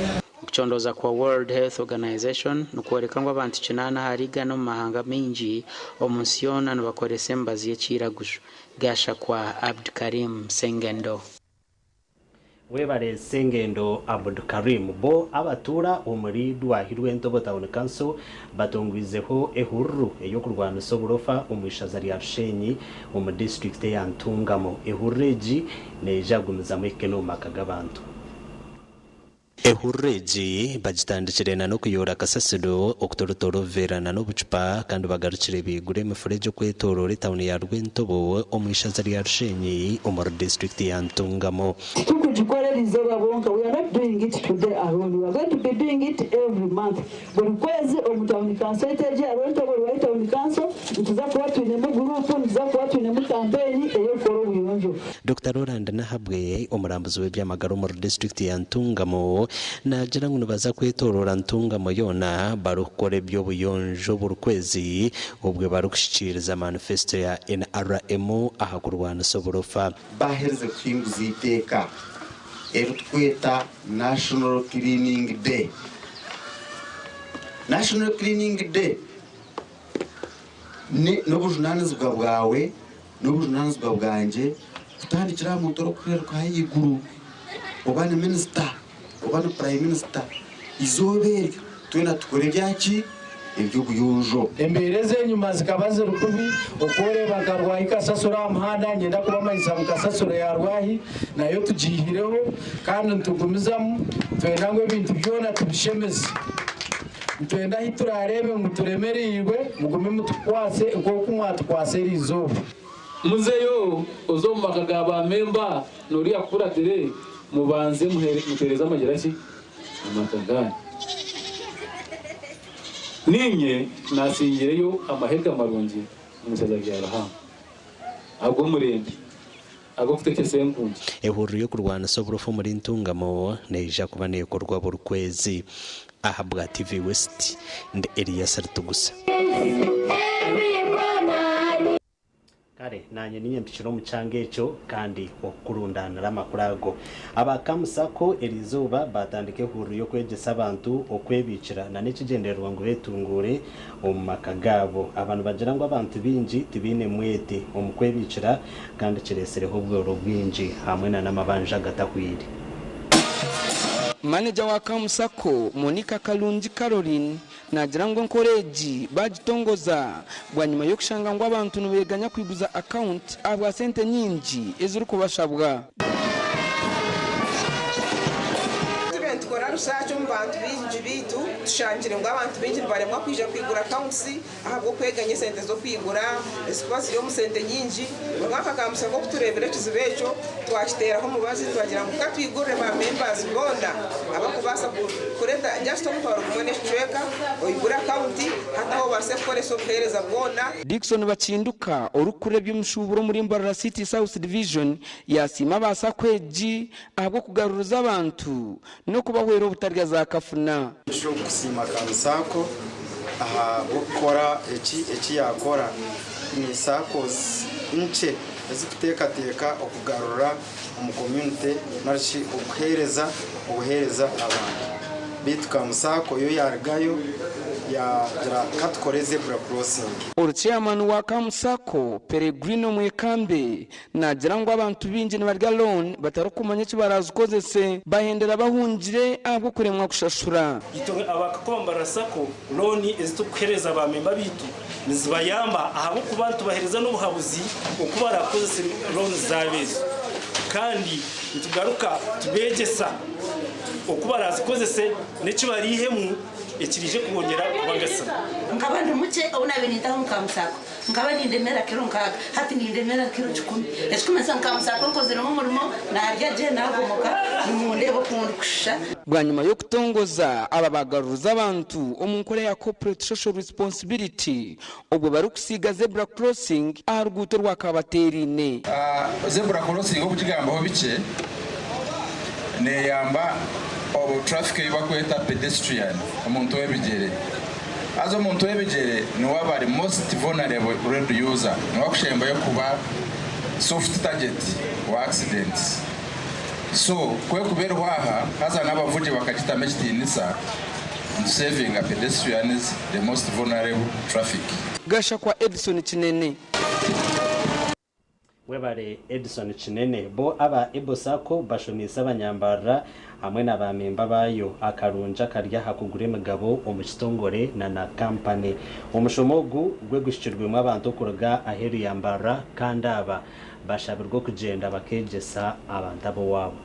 [SPEAKER 8] Okucondooza kwa World Health Organization nikworeka ngu abantu kinaana ahari igana omu mahanga maingi omu nsi yoona nibakoresa emibazi y'ekiiraguju. Gashakwa Abdukarim Sengendo.
[SPEAKER 1] Webare Sengendo Abdukarim. Bo abatuura omuri Rwahi rw'Entobo Town Council batongwizeho ehururu ey'okurwanisa oburofa omu ishaza rya Rushenyi omu disiturikiti eya Ntungamo. Ehururu egi neija kugumizamu ehike n'omu maka g'abantu. Ehururu egi bagitandikire na n'okuyoora kasasiro, okutoorotoora obuveera na n'obucupa kandi bagarukire baigura emifuregye okwetooroora etauni ya Rwentobo omu ishaza rya Rushenyi omuri disiturikiti ya Ntungamo.
[SPEAKER 2] Titurikugikora eriizooba bwonka, we are not doing it today alone, we are going to be doing it every month. Buri kwezi omu tauni kanso yaitu egi ya Rwentobo Rwahi Town Council nituza kuba twinemu guruupu, nituza kuba twinemu kampeyini ey'okukora obuyonjo.
[SPEAKER 1] Dokita Roland Nahabwe, omurambuzi w'eby'amagara omuri disiturikiti ya Ntungamo naagira ngu nibaza kwetooroora Ntungamo yoona barikukora eby'obuyonjo buri kwezi obwe barikuhikiiriza manifesito ya NRM aha kurwanisa oburofa.
[SPEAKER 12] Baaherize kuhinguza eiteeka eritukweta National Cleaning Day. National Cleaning Day n'obujunanizibwa bwawe n'obujunanizibwa bwangye kutandikira aha muntu orikuhereruka ahaiguru oba ni minisita oba ni prime minister eizooba eryo twena tukore ebyaki? Eby'obuyonjo.
[SPEAKER 13] Embeera ez'enyima zikaba ziri kubi, okworeeba nka Rwahi kasasiro aha muhanda, niinyenda kubamanyisa ngu kasasiro ya Rwahi nayo tugiihireho kandi nitugumizamu nitwenda ngu ebintu byona tubishemeze. Nitwenda ahi turaareebe ngu turemereirwe mugume mutukwatse nk'oku mwatukwatsa eriizooba.
[SPEAKER 14] Muzeyo oze omu maka ga ba memba noriya akukuratire mubanze mutereze amagira ki? Amaka ganyu. Ninye nasingireyo amahega marungi omu ishaza rya Ruhanga ag'omurembe ag'okutekyesa engungi.
[SPEAKER 1] Ehururu y'okurwanisa oburofa omuri Ntungamo neija kuba neekorwa buri kwezi. Ahabwa TV West, ndi Elias Ritugusa. Kare naanye niinye mpikire omu kyanga ekyo kandi okukurundaanira amakuru ago. Aba Kamusako eriizooba baatandika ehururu y'okwegyesa abantu okwebiikira na n'ekigyendererwa ngu beetunguure omu maka gaabo. Aba nibagira ngu abantu baingi tibaine mwete omu kwebiikira kandi kireetsireho obworo bwingi hamwe na n'amabanja agatahweire.
[SPEAKER 15] Maneja wa Kamusako, Monica Kalungi Caroline Naagira ngu enkora egi baagitongoza bwanyima y'okushanga ngu abantu nibeeganya kwiguza akawunti ahabwa sente nyingi ezirikubashabwa.
[SPEAKER 16] Turiyo nitukora research omu bantu baingi beitu tushangire ngu abantu baingi nibaremwa kwija kwigura accounts ahabw'okweganya esente z'okwigura ezikuba ziri omu sente nyingi. Mbwenu aka kamugisha k'okutureebera ekizibu ekyo twakiteeraho omubazi twagira ngu katwigurire ba members boona abakubaasa kureta just omutwaro gumwe n'ekicweka oyigure akawunti hati aho obaase kukoresa obuheereza bwona.
[SPEAKER 15] Dickson Bakinduka, orikukurira eby'emishuuburo omuri Mbarara City South Division yasiima aba sacco egi ahabw'okugaruriza abantu n'okubahwera obutarya za kafuna.
[SPEAKER 17] Okusiima Kamu Sacco ahabw'okukora eki eki yaakora. Ni SACCOs nkye ezikuteekateeka okugarura omu community narishi okuheereza obuheereza abantu. Beitu Kamu Sacco yo yaarugayo yaagira katukore zebra crossing.
[SPEAKER 15] Ori Chairman wa Kamu Sacco, Peregrino Mwekambe, Naagira ngu abantu baingi nibarya loan batarikumanya eki baraazikozese, bahendera bahungire ahabw'okuremwa kushashura.
[SPEAKER 23] Itwe aba Kakoba Mbarara Sacco, looni ezi turikuheereza ba memba baitu nizibayamba ahabw'okuba nitubaheereza n'obuhabuzi oku baraakozese looni zaabo ezo. Kandi nitugaruka tubeegyesa oku baraazikozese n'eki baraihemu ekiraije kubongyera kubagasira.
[SPEAKER 18] Nkaba ndi mukye obu naabaire nintaha omu Kamusaako. Nkaba nindemera kiro nkaaga, hati nindemera kiro kikumi. Ekikumanyisa ngu Kamusaako nkoziremu omurimo, naarya gye, naagomoka, nimundeeba oku ndikushusha.
[SPEAKER 15] Bwanyima y'okutongoza aba bagaruriza abantu omu nkora ya Corporate Social Responsibility obwo barikusiiga Zebra Crossing aha ruguuto rwa Kabateeraine.
[SPEAKER 19] Zebra Crossing okugigambaho bikye, neyamba obu traffic ei bakweta pedestrian, omuntu w'ebigyere. Haza omuntu w'ebigyere niwe aba ari most vulnerable road user, niwe akushembayo kuba soft target wa accidents. So ku ekuba eriho aha, haza n'abavugi bakagitamu ekitiinisa, nitu savinga pedestrians, the most vulnerable traffic.
[SPEAKER 15] Gashakwa Edson Kinene.
[SPEAKER 1] Webare Edson Kinene. Bo aba Ebo Sacco bashomiise abanyambarira hamwe na ba memba baayo akarungi akari aha kugura emigabo omu kitongore na na kampani. Omushomo ogu gwe guhikirwemu abantu okuruga aheeru ya Mbarara kandi aba bashabirwe okugyenda bakeegyesa abantu ab'owaabo.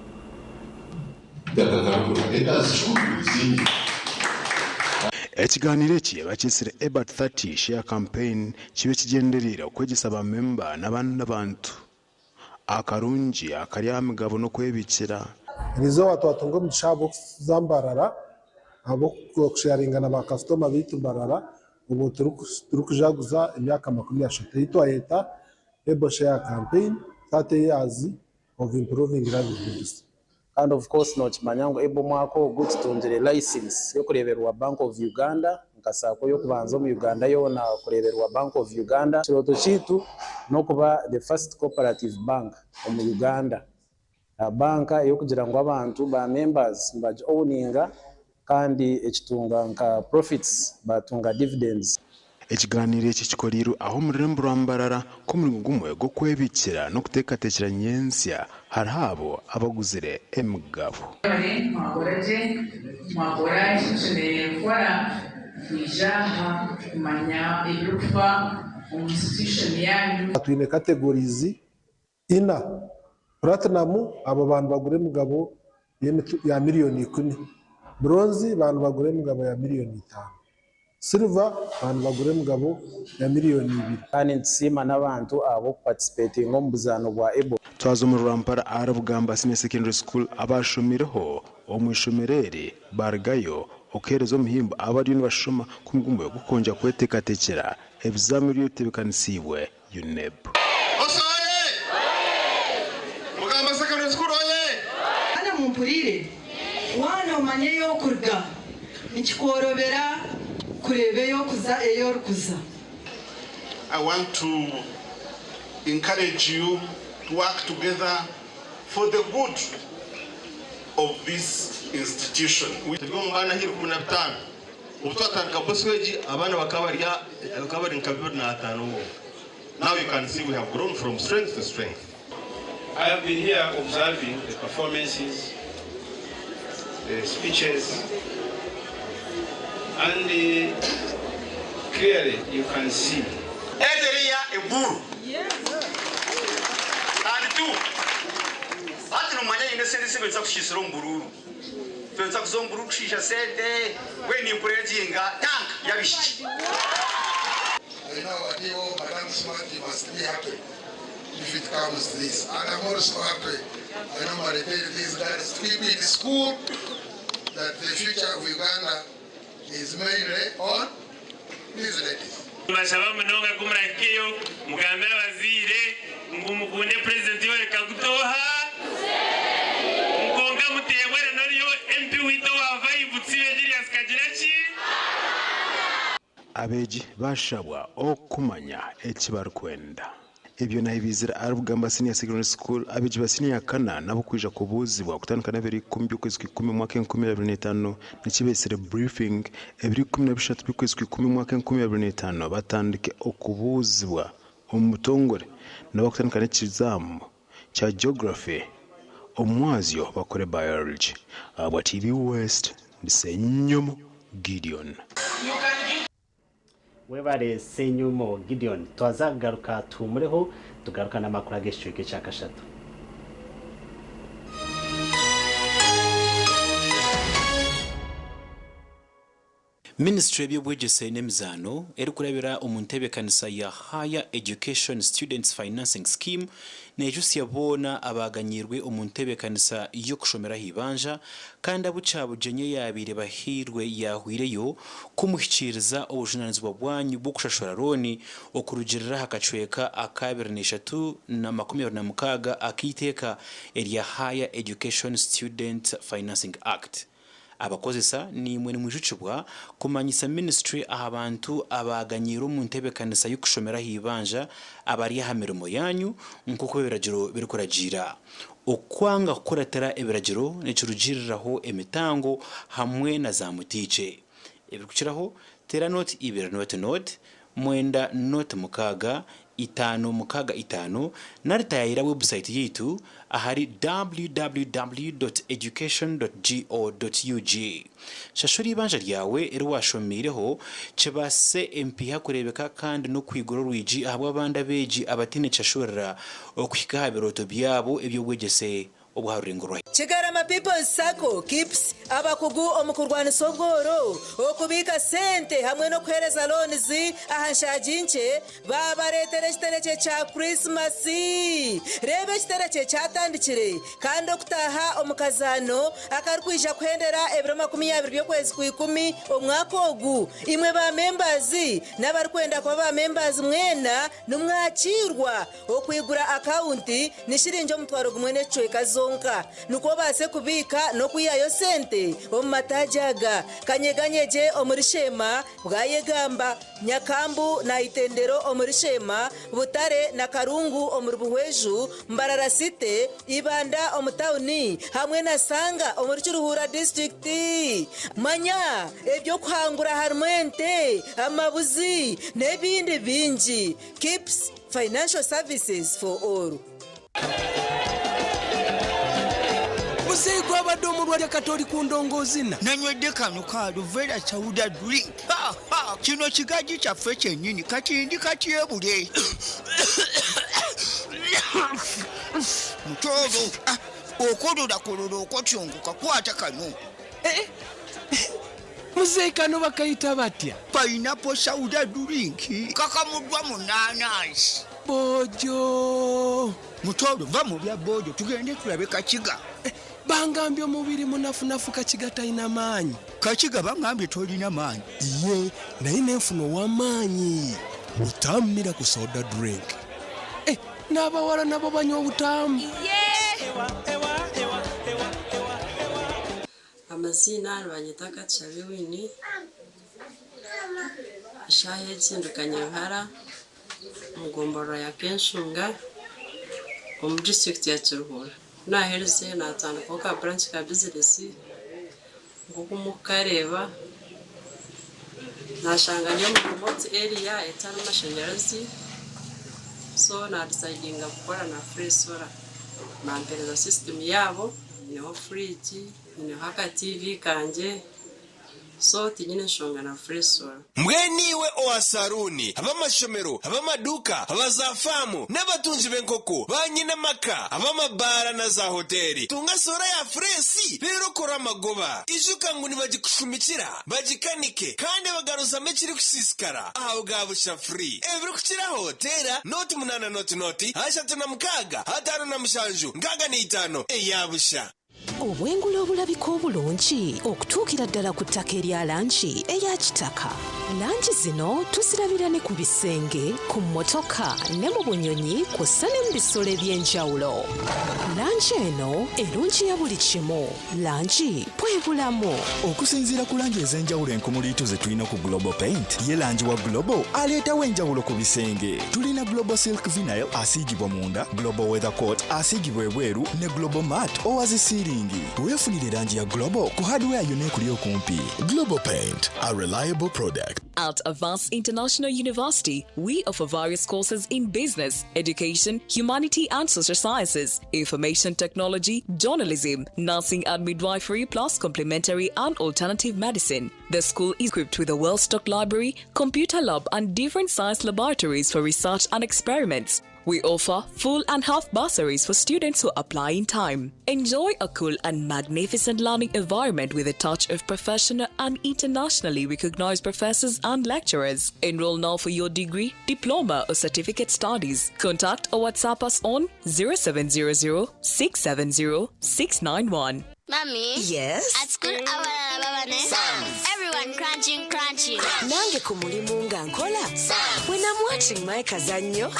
[SPEAKER 3] Ekiganiro eki bakyetsire Ebert 30 Share Campaign kibe kigyendereire okwegyesa ba memba n'abandi bantu akarungi akari aha migabo n'okwebikira.
[SPEAKER 20] Eriizooba twatunga omugisha ahabw'okuza Mbarara ahabw'okusheyaringa na baakasitoma baitu Mbarara obwo turikujaguza emyaka 30 ei twayeta Able Share Campaign 30 Years of Improving Livelihoods.
[SPEAKER 21] Kandi of course nokimanya ngu Able omwaka ogu tutungire license yokureberwa Bank of Uganda nka sacco yokubanza omu Uganda yoona kureberwa Bank of Uganda. Ekirooto kyeitu nokuba the first cooperative bank omu Uganda. Banka eyokugira ngu abantu ba members nibagi owninga kandi ekitunga nka profits batunga dividends.
[SPEAKER 3] Ekiganiro eki kikoreirwe aha omu rurembo rwa Mbarara nk'omuringo gumwe gw'okwebikira n'okuteekateekyera nyentsya hariho abo abaguzire emigabo.
[SPEAKER 22] Mwebare mwakora gye, mwakora eki mushemereire kukora kwija aha kumanya ebirikufa omu institution yaanyu.
[SPEAKER 20] Twine categories ina, Platinum abo bantu bagura emigabo ya miriyoni ikumi, Bronze bantu bagura emigabo ya miriyoni itaano, Silver bantu bagura emigabo ya miriyoni ibiri.
[SPEAKER 21] Kandi nitusiima n'abantu ahabw'okuparticipatinga omu buzaano bwa Ebola.
[SPEAKER 3] Twaza omuri Rwampara ahari Bugamba Senior Secondary School abashomireho omu ishomero eri barugayo okuheereza omuhimbo abariyo nibashoma nk'omuringo gumwe gw'okwongyera kweteekateekyera ebizaami ebitebeekanisiibwe UNEB.
[SPEAKER 24] Mugamba Secondary School oye!
[SPEAKER 31] Baana mumpurire, waana omanya ei orikuruga, nikikworobera kureeba ei orikuza ei orikuza.
[SPEAKER 24] I want to encourage you to work together for the good of this institution.
[SPEAKER 25] Turi omu baana aha 15. Obu twatandika Bosco egi abaana bakaba bari bakaba bari nka 25 bonka. Now you can see we have grown from strength to strength.
[SPEAKER 26] I have been here observing the performances, the speeches, and clearly you can see.
[SPEAKER 27] Ezeriya eburu. And two. Hati nomanya nyine sente sebenzisa kushisira omu bururu. Tubenza kuza omu bururu kushisha sente. We nimpurezinga tank yabishiki.
[SPEAKER 6] I know Adiwo, Madam Smart, you must be happy if it comes to this. And I'm also happy, I normally tell these guys to keep in school that the future of Uganda is mainly on these ladies.
[SPEAKER 28] Mbashaba munonga ku murahikeyo mugambe abazaire ngu mukunde purezidenti Yoweri Kaguta oha nkonka muteebwere noriyo MP waitu owaava Ibutsibe Julius kagira ki.
[SPEAKER 3] Abeegi bashabwa okumanya eki barikwenda. Ebyo nahibizire ahari Bugamba Senior Secondary School abeegi ba siniya yakana nabo kwija kubuuzibwa kutandika n'ebiro 10 by'okwezi kw'ikumi omwaka 2025 nikibeetsire briefing ebiro 13 by'okwezi kw'ikumi omwaka 2025 batandike okubuuzibwa omu butongore nabo kutandika n'ekizaamu kya Geography omwazyo bakore Biology. Ahabwa TV West, ndi Ssenyomo Gideon.
[SPEAKER 1] Webare Ssenyumo Gideon. Twaza kugaruka tuhumureho tugaruka n'amakuru ag'ekicweka ekya kashatu.
[SPEAKER 29] Minisiture y'eby'obwegyese n'emizaano erikurabira omu ntebeekanisa ya Higher Education Students Financing Scheme neejutsya boona abaaganyiirwe omu ntebeekanisa y'okushomera aha ibanja kandi abu Kyabugyenyi eyaabaire bahairwe yaahweireyo kumuhikiiriza obujunaanizibwa bwanyu bw'okushashura looni okurugiirira aha kacweka aka 23 na 26 ak'eiteeka erya Higher Education Student Financing Act. Abakozesa naimwe nimwijukibwa kumanyisa minisiture aha bantu abaaganyiire omu ntebeekanisa y'okushomera aha ibanja abari aha mirimo yaanyu nk'oku ebiragiro birikuragiira. Okwanga kukuratira ebiragiro nikirugiiriraho emitango hamwe na zaamutiikye. Ebirikukiraho, teera nooti ibiri nooti nooti, mwenda nooti mukaaga, itaano mukaaga itaano nari taayaayira webusayiti yaitu ahari www.education.go.ug. Shashura eibanja ryawe eri waashomeireho kibaasise empiiha kureebeka kandi n'okwigura orwigi ahabw'abandi abeegi abataine kishashurira okuhika aha birooto byabo eby'obwegyese obw'aha rurengo rwa.
[SPEAKER 2] Kigarama People's Sacco, KIPS, abakugu omu kurwanisa obworo, okubiika sente hamwe n'okuheereza loans aha nshaagi nkye baabareetera ekiterekye kya Kurisimasi. Reeba ekiterekye kyatandikire kandi okutaaha omu kazaano akarikwija kuhendera ebiro 20 by'okwezi Kwikumi omwaka ogu. Imwe ba members n'abarikwenda kuba ba members mwena nimwakiirwa. Okwigura akawunti ni shiringi 1000 n'ekicweka zonka nikwo obaase kubiika n'okwihayo sente omu mataagi aga, Kanyeganyegye omuri Sheema, Bwayegamba, Nyakambu na Itendero omuri Sheema, Butare na Karungu omuri Buhweju, Mbarara City, Ibanda omu tawuni hamwe na Sanga omuri Kiruhura disiturikiti. Manya eby'okuhangura harimu ente, amabuzi n'ebindi bingi. KIPS Financial Services for All.
[SPEAKER 4] Muzeeyi gwabadde omulwadde kati oli ku ndongoozina.
[SPEAKER 5] Nanywedde kano ka Aluvera Sauda drink. Ha, ha, kino kigaji kyaffe kyennyini kati ndi katyebule. Mutooro, ah, okololakololo okotyongoka kwata kano.
[SPEAKER 4] Eh, eh. Muzeeyi kano bakayita batya?
[SPEAKER 5] Pineapple soda drink kakamuddwa mu naanansi.
[SPEAKER 4] Boojo.
[SPEAKER 5] Mutooro va mu bya boojo tugende tulabe Kakiga.
[SPEAKER 4] Eh, bangambye omubiri munafunafu Kakiga talina maanyi.
[SPEAKER 5] Kakiga bangambye tolina maanyi.
[SPEAKER 4] Iye naye nenfuna ow'amaanyi. Butamu miracle soda drink. Eh, n'abawala nabo banywa obutamu.
[SPEAKER 7] Amaziina nibanyeta Katushabe Winnie, eshaaha egi ndi Kanyaruhara omu gomborora ya Kenshunga omu disiturikiti ya Kiruhura. Ku naaherize naatandikaho ka buranki ka bizinesi nk'oku murikukareeba, naashanga ndi omu remote area etarimu mashanyarazi so naadisayidinga kukora na Free Solar bampereza sisitimu yaabo nyineho furiigi. Nyineho aka TV kangye so tinyine nshonga na Free Solar.
[SPEAKER 8] Mbwenu iwe owa saruuni, ab'amashomero, ab'amaduuka, aba zaafaamu, n'abatungi b'enkoko, baanyine amaka, ab'amabaara na zaahoteeri, tunga soora ya fureesi reero okore amagoba. Ijuka ngu nibagikushumikira, bagikanike, kandi bagaruzamu ekirikusiisikara aha bwa busha free. Ebirikukiraho, teera 08 00 36 57 65 eya busha.
[SPEAKER 9] Obwengula obulabika obulungi okutuukira ddala ku ttaka erya langi eya kitaka. Langi zino tuzirabira ne ku bisenge, ku mmotoka ne mu bunyonyi kw'ossa ne mu bisolo eby'enjawulo. Langi eno erungiya buli kimu. Langi bwe bulamu.
[SPEAKER 10] Okusinziira ku langi ez'enjawulo enkumuliitu ze tulina ku Global Paint, ye langi wa Global aleetawo enjawulo ku bisenge. Tulina Global Silk Vinyl asiigibwa munda, Global Weather Coat asiigibwa ebweru ne Global Matte owa zi siiringi. Weefunire langi ya Global ku hardware yonna ekuli okumpi.
[SPEAKER 11] Global Paint, a reliable product.
[SPEAKER 12] At Avance International University, we offer various courses in business, education, humanity and social sciences, information technology, journalism, nursing and midwifery, plus complementary and alternative medicine. The school is equipped with a well-stocked library, computer lab and different science laboratories for research and experiments. We offer full and half bursaries for students who apply in time. Enjoy a cool and magnificent learning environment with a touch of professional and internationally recognized professors and lecturers. Enroll now for your degree, diploma, or certificate studies. Contact or WhatsApp us on 0700 670 691.
[SPEAKER 13] Mommy?
[SPEAKER 30] Yes?
[SPEAKER 13] At school, our Everyone crunching, crunching.
[SPEAKER 30] Nange ku mulimu nga nkola. When I'm watching my kazannyo.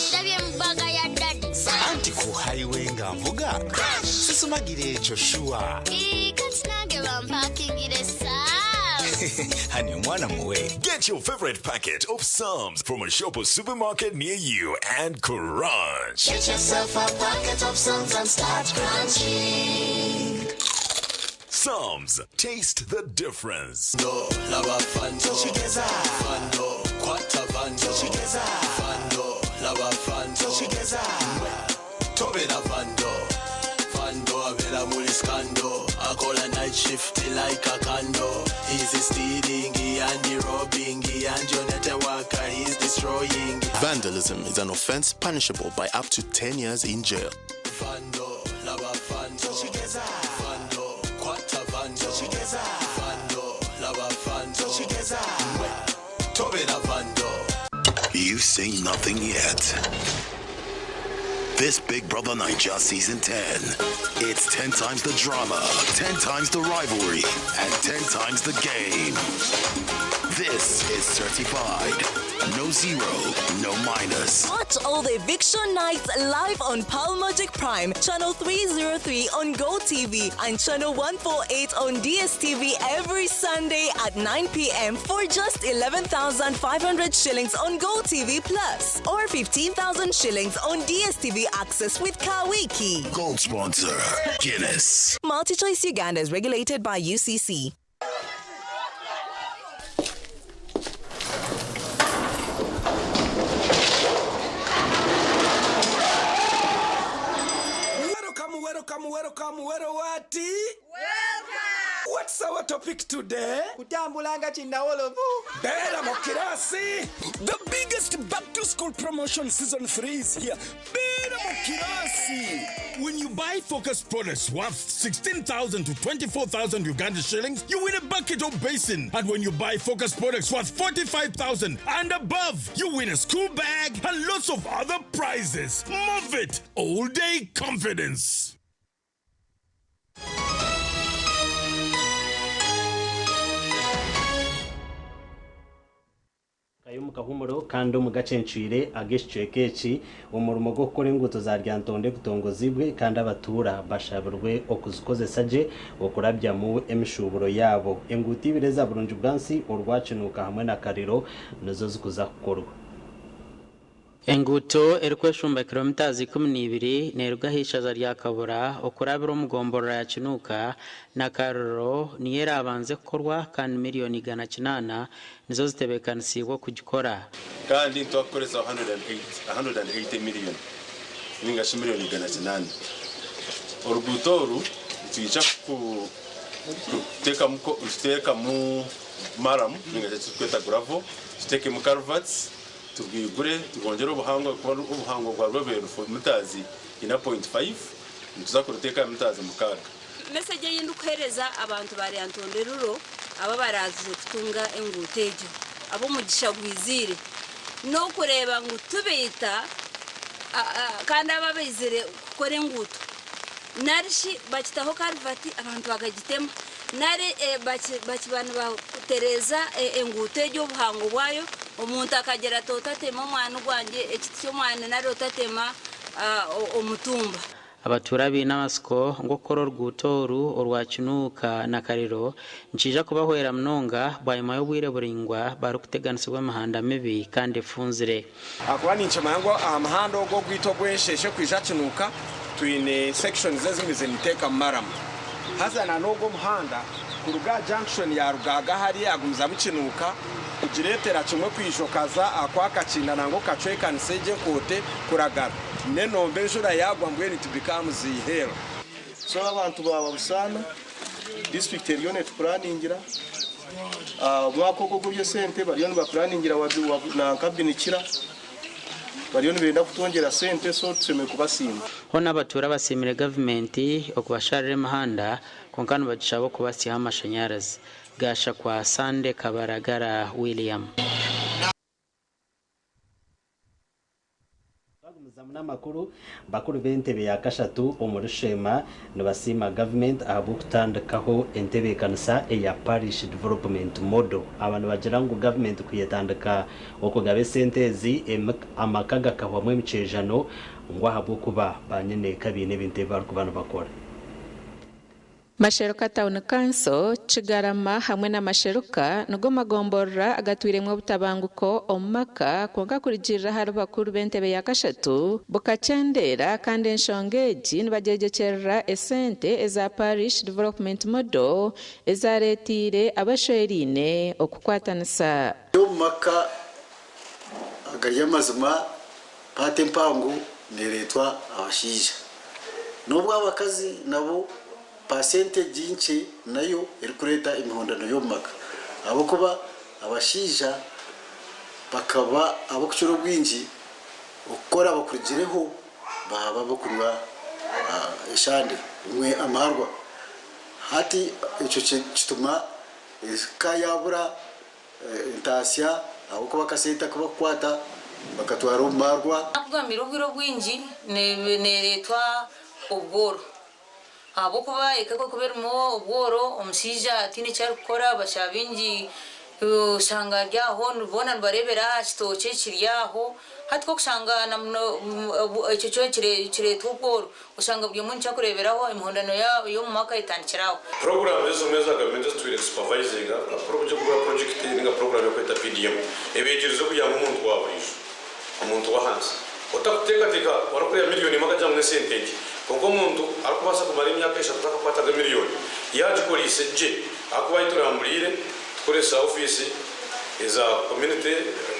[SPEAKER 13] Ndabye mu bag ya daddy.
[SPEAKER 32] Anti ku highway nga nvuga. Sisumagira ekyo sure.
[SPEAKER 13] Ii, kati nange bampakingire Psalms.
[SPEAKER 32] Hani omwana muwe.
[SPEAKER 33] Get your favorite packet of Psalms from a shop or supermarket near you and crunch.
[SPEAKER 34] Get yourself a packet of Psalms and start crunching.
[SPEAKER 33] Psalms, taste the difference.
[SPEAKER 35] Laba fando, fando, kwata vando, fando, laba fando, tobera vando, fando abera muri scandal, akola night shift like a candle. He's stealing and robbing and your network he's destroying.
[SPEAKER 36] Vandalism is an offense punishable by up to 10 years in jail.
[SPEAKER 35] Fando, laba fando. Vando, Vando, kwata Vando, Vando, laba Vando, Mwe, tobera Vando.
[SPEAKER 33] You've seen nothing yet. This Big Brother Naija Season 10. It's 10 times the drama, 10 times the rivalry, and 10 times the game. This is certified. No zero, no minus.
[SPEAKER 12] Watch all the eviction nights live on Pearl Magic Prime, channel 303 on Go TV and channel 148 on DSTV every Sunday at 9 p.m. for just 11,500 shillings on Go TV Plus or 15,000 shillings on DSTV Access with Kawiki.
[SPEAKER 33] Gold sponsor, Guinness.
[SPEAKER 12] MultiChoice Uganda is regulated by UCC.
[SPEAKER 4] Welcome, welcome, welcome, welowati. Welcome. What's our topic today?
[SPEAKER 5] Kutambula nga kinnawolovu.
[SPEAKER 4] Beera mu kirasi. The biggest back to school promotion season 3 is here. Beera mu kirasi.
[SPEAKER 14] When you buy Focus products worth 16,000 to 24,000 Uganda shillings, you win a bucket or basin. And when you buy Focus products worth 45,000 and above, you win a school bag and lots of other prizes. Move it! All day confidence.
[SPEAKER 1] Kayo omu kahumuro kandi omu gacencwire ag'ekicweka eki omurimo gw'okukora enguuto za Lyantonde gutongozibwe kandi abatuura bashabirwe okuzikozesa gye okurabyamu emishuuburo yaabo. Enguuto ibiri eza Burungi Bwansi, orwa Kinuuka hamwe na Kariro nizo zikuza kukorwa.
[SPEAKER 15] Enguuto erikweshumba kilomita 12 neeruga aha ishaza rya Kabura okurabira omu gomborora ya Kinuuka na Kariro niyo eraabanze kukorwa kandi miliyoni 800 nizo zitebeekanisiibwe okugikora.
[SPEAKER 6] Kandi nitwakukoresa 180 million ninga shi miliyoni 800. Oruguuto oru nitwija kuteekamu maramu ninga shi tukweta gravel, tuteekemu culverts, tubwigure tubwongere obuhango kuba obuhango bwa rweberu mitazi 4.5 nituza kuruteeka mitazi 6.
[SPEAKER 16] Meseje yindi kuhereza abantu ba Lyantonde ruro aba barazize kutunga enguuto egyo ab'omugisha gwizire n'okureeba ngu tubeita kandi aba baizire kukora enguuto narishi bakitaho karuvati abantu bakagitema nari bakiba nibatereza enguuto egyo obuhango bwayo omuntu akagera ati otatema omwana gwangye ekiti ky'omwana nari otatema omutumba.
[SPEAKER 15] Abatuura baine amasiko ngu okukora oruguuto oru orwa Kinuuka na Kariro nikiija kubahwera munonga bwanyima y'obwire buraingwa barikuteganisibwa emihanda mibi kandi efunzire.
[SPEAKER 17] Ahakuba ninkimanya ngu aha muhanda ogwo ogwaitu ogw'ensheshe kwija Kinuuka twine sections ezimwe niteeka maramu. Haza na n'ogwo omuhanda kuruga aha junction ya Rugaaga hariya agumizamu Kinuuka kugireetera kimwe kwijokaza akwakakinda nangwa okacwekanisa egyo enkoote kuragara. N'enombe enjura yagwa mbwenu it becomes hell.
[SPEAKER 18] So abantu baba busaana district eriyo netupuraningira omwaka ogwo gw'ebyesente bariyo nibapuraningira nankabinikira bariyo nibenda kutwongyera sente so tushemereire kubasiima.
[SPEAKER 15] Hoona abatuura basiimire gavumenti okubasharira emihanda kwonka nibagishaba okubasiiha amashanyarazi. Gasha kwa Sande Kabaragara William.
[SPEAKER 1] N'amakuru bakuru b'entebe ya kashatu omuri Sheema nibasiima gavumenti ahabw'okutandikaho entebeekanisa eya Parish Development Model. Aba nibagira ngu gavumenti kuyetandika okugaba esente ezi amaka gakahwamu emikyejano ngu ahabw'okuba banyineeka baine ebintu ebi barikuba nibakora.
[SPEAKER 19] Masheruka Town Council, Kigarama hamwe na Masheruka nigo magomborora agatwiremu obutabanguko omu maka kwonka kurigirira ahari bakuru b'entebe ya kashatu bukakyendera kandi enshonga egi nibagyegyekyerera esente eza Parish Development Model ezareetiire abashweriine okukwatanisa.
[SPEAKER 20] Omu maka agari amazima paati empango neereetwa abashaija n'obu abakazi nabo percentage nkye nayo erikureeta emihondano y'omu maka ahabw'okuba abashaija bakaba ab'okukira obwingi okukora bakurugireho baba abokunywa eshande. Amaarwa. Hati ekyo kituma eka yaabura entaasya ahabw'okuba akasente aku bakukwata bakatwara omu maarwa.
[SPEAKER 2] Nakugambira obwire obwingi neereetwa obworo ahabw'okuba eka ku erikuba erimu obworo omushaija ataine eki arikukora bashaba baingi oshanga ari aho boona nibareebera aha kitookye kiri aho hati ku orikushanga ekyo kyona kireetwa obworo oshanga buri omwe nikyo arikureeberaho emihondano y'omu maka etandikira aho.
[SPEAKER 3] Puroguraamu ezimwe eza gavumenti ezi twine kusupavayizinga nka purojekiti ninga puroguraamu erikweta PDM ebeegyerize okuyamba omuntu wa buriijo, omuntu w'ahansi otakuteekateeka orikureeba miriyoni emwe akagira ngu n'esente nkye kwonka omuntu arikubaasa kumara emyaka eshatu atakakwataga miriyoni yaagikoreise gye ahakuba ahu turamburiire tukoresa ofiisi eza community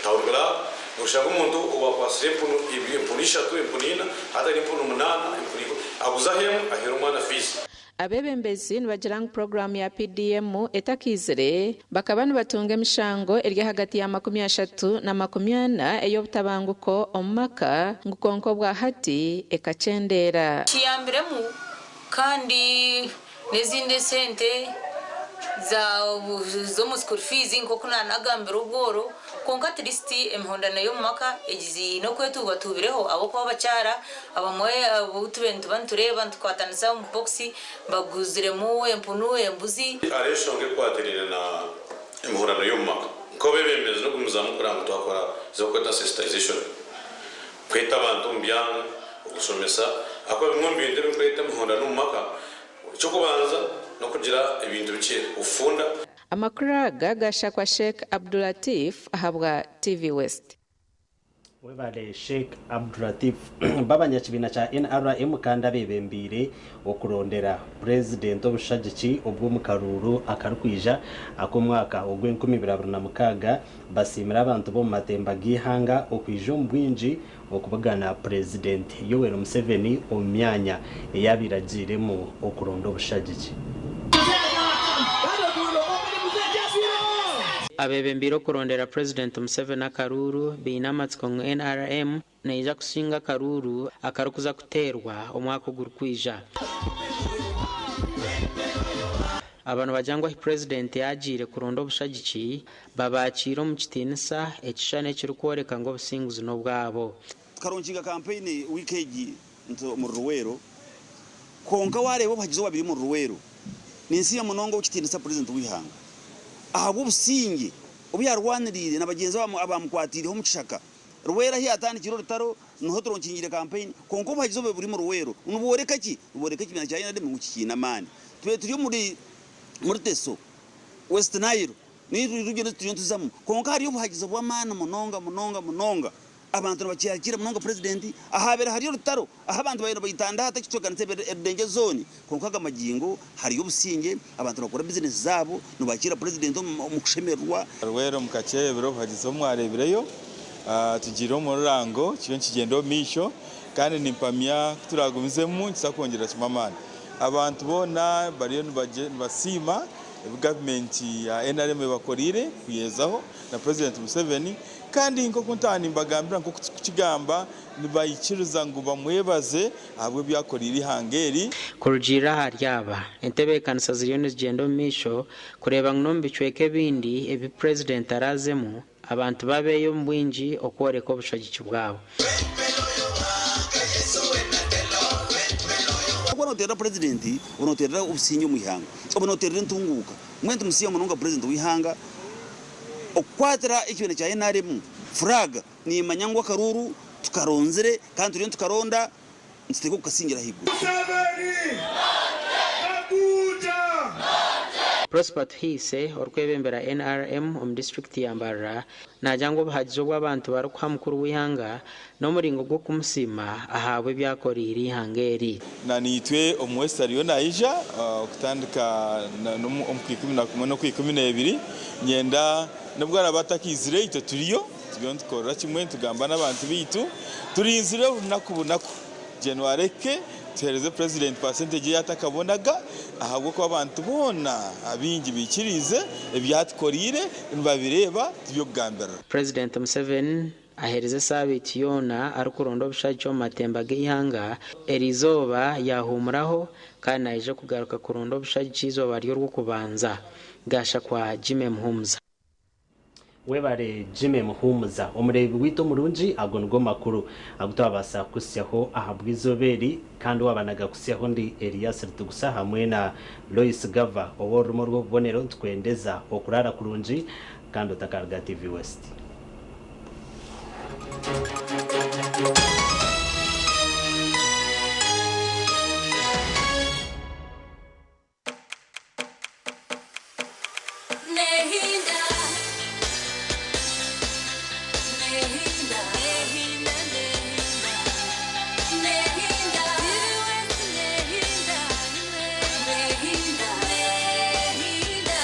[SPEAKER 3] town clerk noshanga omuntu owakwatsire empunu empunu ishatu empunu ina hati aine empunu munaana empunu ikumi aguzaho emwe aheera omwana fiizi.
[SPEAKER 19] Abeebembezi nibagira ngu puroguraamu ya PDM etakaizire, bakaba nibatunga emishango eri ahagati ya 30 na 40 ey'obutabanguko omu maka ngu kwonka obwa hati ekakyendeera.
[SPEAKER 2] Kiyambiremu kandi n'ezindi esente z'omu school fees nk'oku naanagambire obworo kwonka at least emihondano y'omu maka egiziine okwetubatuubireho ahabw'okuba abakyara abamwe abu tubaire nituba nitureeba nitukwatanisa omu bokisi baguziremu empunu, embuzi.
[SPEAKER 3] Hariho enshonga ekwatiraine na emihondano y'omu maka. Nk'abeebembezi n'okugumizamu kureba ngu twakora ezi barikweta sensitization, kweta abantu omu byanga, okushomesa ahakuba bimwe omu bintu ebirikureeta emihondano omu maka, eky'okubanza n'okugira ebintu bikye, obufunda.
[SPEAKER 19] Amakuru aga gashakwa Sheikh Abdulatif ahabwa TV West.
[SPEAKER 1] Webale Sheikh Abdulatif. B'abanyakibiina kya NRM kandi abebembeire okurondera Purezidenti obushagiki obw'omu karuuru akarikwija ak'omwaka ogw'enkumi ibiri abiri na mukaaga basiimire abantu b'omu matemba g'eihanga okwija omu bwingi okubugana Purezidenti Yoweri Museveni omu myanya ei abaire agiiremu okuronda obushagiki.
[SPEAKER 15] Abeebembeire okurondera Purezidenti Museveni akaruuru baine amatsiko ngu NRM neija kusinga akaruuru akarikuza kuteerwa omwaka ogurikwija. Aba nibagira ngu ahi Purezidenti yaagiire kuronda obushagiki, babaakiire omu kitiinisa, ekishushani ekirikworeka ngu obusinguzi n'obwabo.
[SPEAKER 7] Tukaronkinga kampeyini wiiki egi omuri Luweero kwonka wareeba obuhagizi obwabire omuri Luweero ninsiima munonga ow'ekitiinisa Purezidenti w'eihanga ahabw'obusingye obu yarwaniriire na bagyenzi be abamukwatiireho omu kishaka. Luweero ahu yatandikire orutaro niho turonkingire kampeyini kwonka obuhagizi obubire buri omuri Luweero nibworeka ki? Nibworeka ekibiina kya NRM ngu kikiine amaani. Tubire turi omuri Teso, West Nile n'erundi rugyendo turiyo nituzamu kwonka hariyo obuhagizi bw'amaani munonga munonga munonga. Abantu nibakyakiira munonga Purezidenti ahabaire hari orutaro ahu abantu baabaire nibaitandata ekicweka nikyo Erudenge zooni kwonka aga magingo hariyo obusingye, abantu nibakora bizinesi zaabo, nibakiira Purezidenti omu kushemererwa.
[SPEAKER 8] Rwera omu kakyebero obuhagizi obu mwareebireyo tugiire omu rurango kiriyo nikigyenda omu maisho kandi nimpamya ku turagumizemu nikiza kwongyerera kimwe amaani. Abantu boona bariyo nibasiima ebi gavumenti ya NRM ebakoreire kuyezaho na Purezidenti Museveni. Kandi nk'oku ntaaha nimbagambira nk'oku turikukigamba, nibaikiriza ngu bamwebaze ahabw'ebi akoreire eihanga eri.
[SPEAKER 15] Kurugiirira ahari aba, entebeekanisa ziriyo nizigyenda omu maisho kureeba ngu n'omu bicweka ebindi ebi Purezidenti araazemu, abantu babeeyo omu bwingi okworeka obushagiki bwabo.
[SPEAKER 7] Waaba nooteerera Purezidenti, oba nooteerera obusingye omu ihanga, oba nooteerera entunguuka. Mbwenu tumusiima munonga Purezidenti w'eihanga. Okukwatira ekibiina kya nrm furaaga nimanya ngu akaruuru tukaronzire kandi turiyo nitukaronda nituteekwa kukasingira ahaiguru.
[SPEAKER 15] Prosper Tuhiise, orikwebembera nrm omu disiturikiti ya Mbarara naagira ngu obuhagizi obu abantu barikuha mukuru w'eihanga n'omuringo gw'okumusiima ahabw'ebi akoreire eihanga eri.
[SPEAKER 8] Na naitwe omu West ariyo naija kutandika omu kwikumi na kumwe n'okwikumi n'ebiri. Niinyenda n'obu araabe atakaizire itwe turiyo, turiyo nitukorera kimwe nitugamba n'abantu baitu. Turinzire obunaku bunaku January ehike tuheereze Purezidenti percentage ei atakabonaga ahabw'okuba abantu boona abaingi baikiriize ebi atukoreire nibabireeba tiby'okugambirira.
[SPEAKER 15] Purezidenti Museveni. Aherize esaabiiti yoona arikuronda obushagiki omu matemba g'eihanga, eriizooba yaahuumuraho kandi naija kugaruka kuronda obushagiki eizooba ry'Orwokubanza. Gashakwa Jimmy Muhumuza.
[SPEAKER 1] Webare Jimmy Muhumuza. Omureebi waitu omurungi, ago nigo makuru agu twabaasa kukuhitsyaho ahabw'eizooba eri, kandi owaaba nagakuhitsyaho ndi Elias Rutigusa hamwe na Lois Gava ow'orurimi orw'obubonero. Nitukwendeza okuraara kurungi kandi otakaruga TV West.
[SPEAKER 34] Nehinda, nehinda, nehinda, nehinda, nehinda, nehinda, nehinda.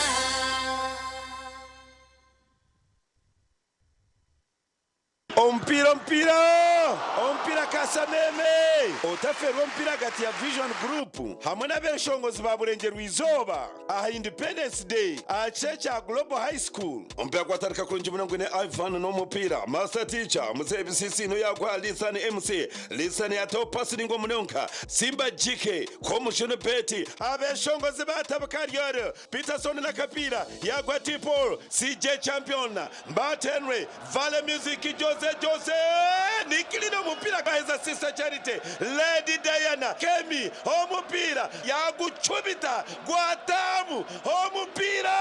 [SPEAKER 9] Omupiira omupiira omupiira Kasameme! Otafeerwa omupiira ahagati ya Vision Group hamwe n'abeshongozi ba Burengyerwa Izooba aha Independence Day aha kishaayi kya Global High School. Omupiira gwatandika kurungi munonga gwine Ivan n'omupiira, Master Teacher, Muzeeyi Bisisiino yaguha Lisan MC, Lisan yataho pasi ningwa munonga, Simba GK, Komushunu Betty, abeshongozi batabuka Ryoro, Peterson n'akapiira yaguha T Paul, CJ Champion, Mbat Henry, Vale Music, Jose Jose, Nikilina omupiira gwaheza Sister Charity, Lady Diana, Kemi omupiira yagucumita gwataamu omupiira.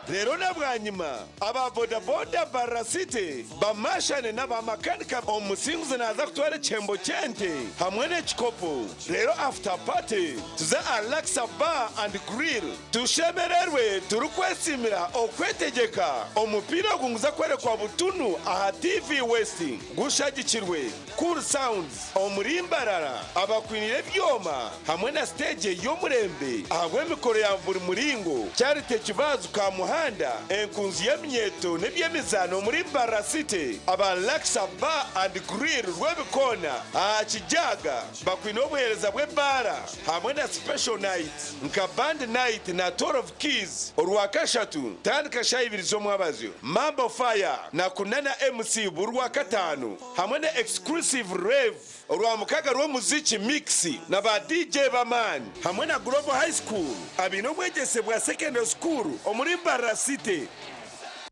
[SPEAKER 9] Reero na bwanyima aba boda boda Mbarara City bamashane n'aba makanika omusinguzi naaza kutwara ekihembo ky'ente hamwe n'ekikopo reero after party tuze aha Laksa Bar and Grill. Tushemererwe turikwesiimira okwetegyeka. Omupiira ogu niguza kworekwa butunu aha TV West gushagikirwe Cool Sounds omuri Mbarara abakwiniire ebyoma hamwe na siteegi ey'omurembe ahabw'emikoro ya buri muringo. Charity Kibazu Kamuhanda, enkunzi y'eminyeeto n'eby'emizaano omuri Mbarara City, aba Laksa Bar and Grill Rwebikoona aha Kijaga bakwine obuheereza bw'ebaara hamwe na Special Night. Nka Band Night na 12 Keys Orwakashatu tandika shaaha ibiri z'omwabazyo, Mambo Fire na Kunana MC buri Rwakataano hamwe na Exclusive Rave Orwamukaga rw'omuziki Mix na ba DJ b'amaani hamwe na Global High School abaine obwegyese bwa Secondary School omuri Mbarara City.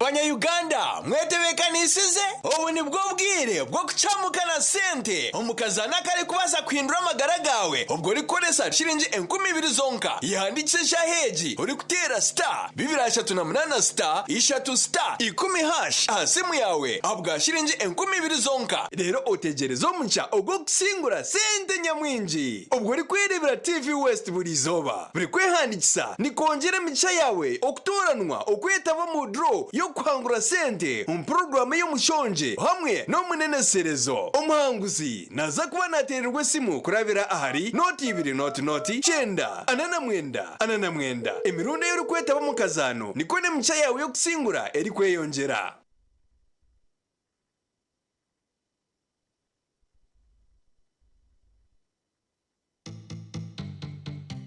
[SPEAKER 10] Banya Uganda mwetebekanisize? Obu nibwo bwire bw'okucamuka na sente omu kazaano akarikubaasa kuhindura amagara gaawe obwo orikukoresa shiringi 2000 zonka. Yehandiikise eshaaha egi orikuteera star 238 star ishatu star ikumi hash aha simu yaawe ahabwa shiringi 2000 zonka reero otegyereze omugisha ogw'okusingura sente nyamwingi obwo orikwereebera TV West buri izooba. Buri kwehandiikisa nikwongyera emigisha yaawe okutooranwa okwetaba omu draw y'okuhangura sente omu puroguraamu ey'omushongye hamwe n'omuneneserezo. Omuhanguzi naaza kuba naateererwa esimu kurabira ahari nooti ibiri nooti nooti kyenda ana na mwenda ana na mwenda. Emirundi ei orikwetaba omu kazaano nikwo n'emigisha yaawe y'okusingura erikweyongyera.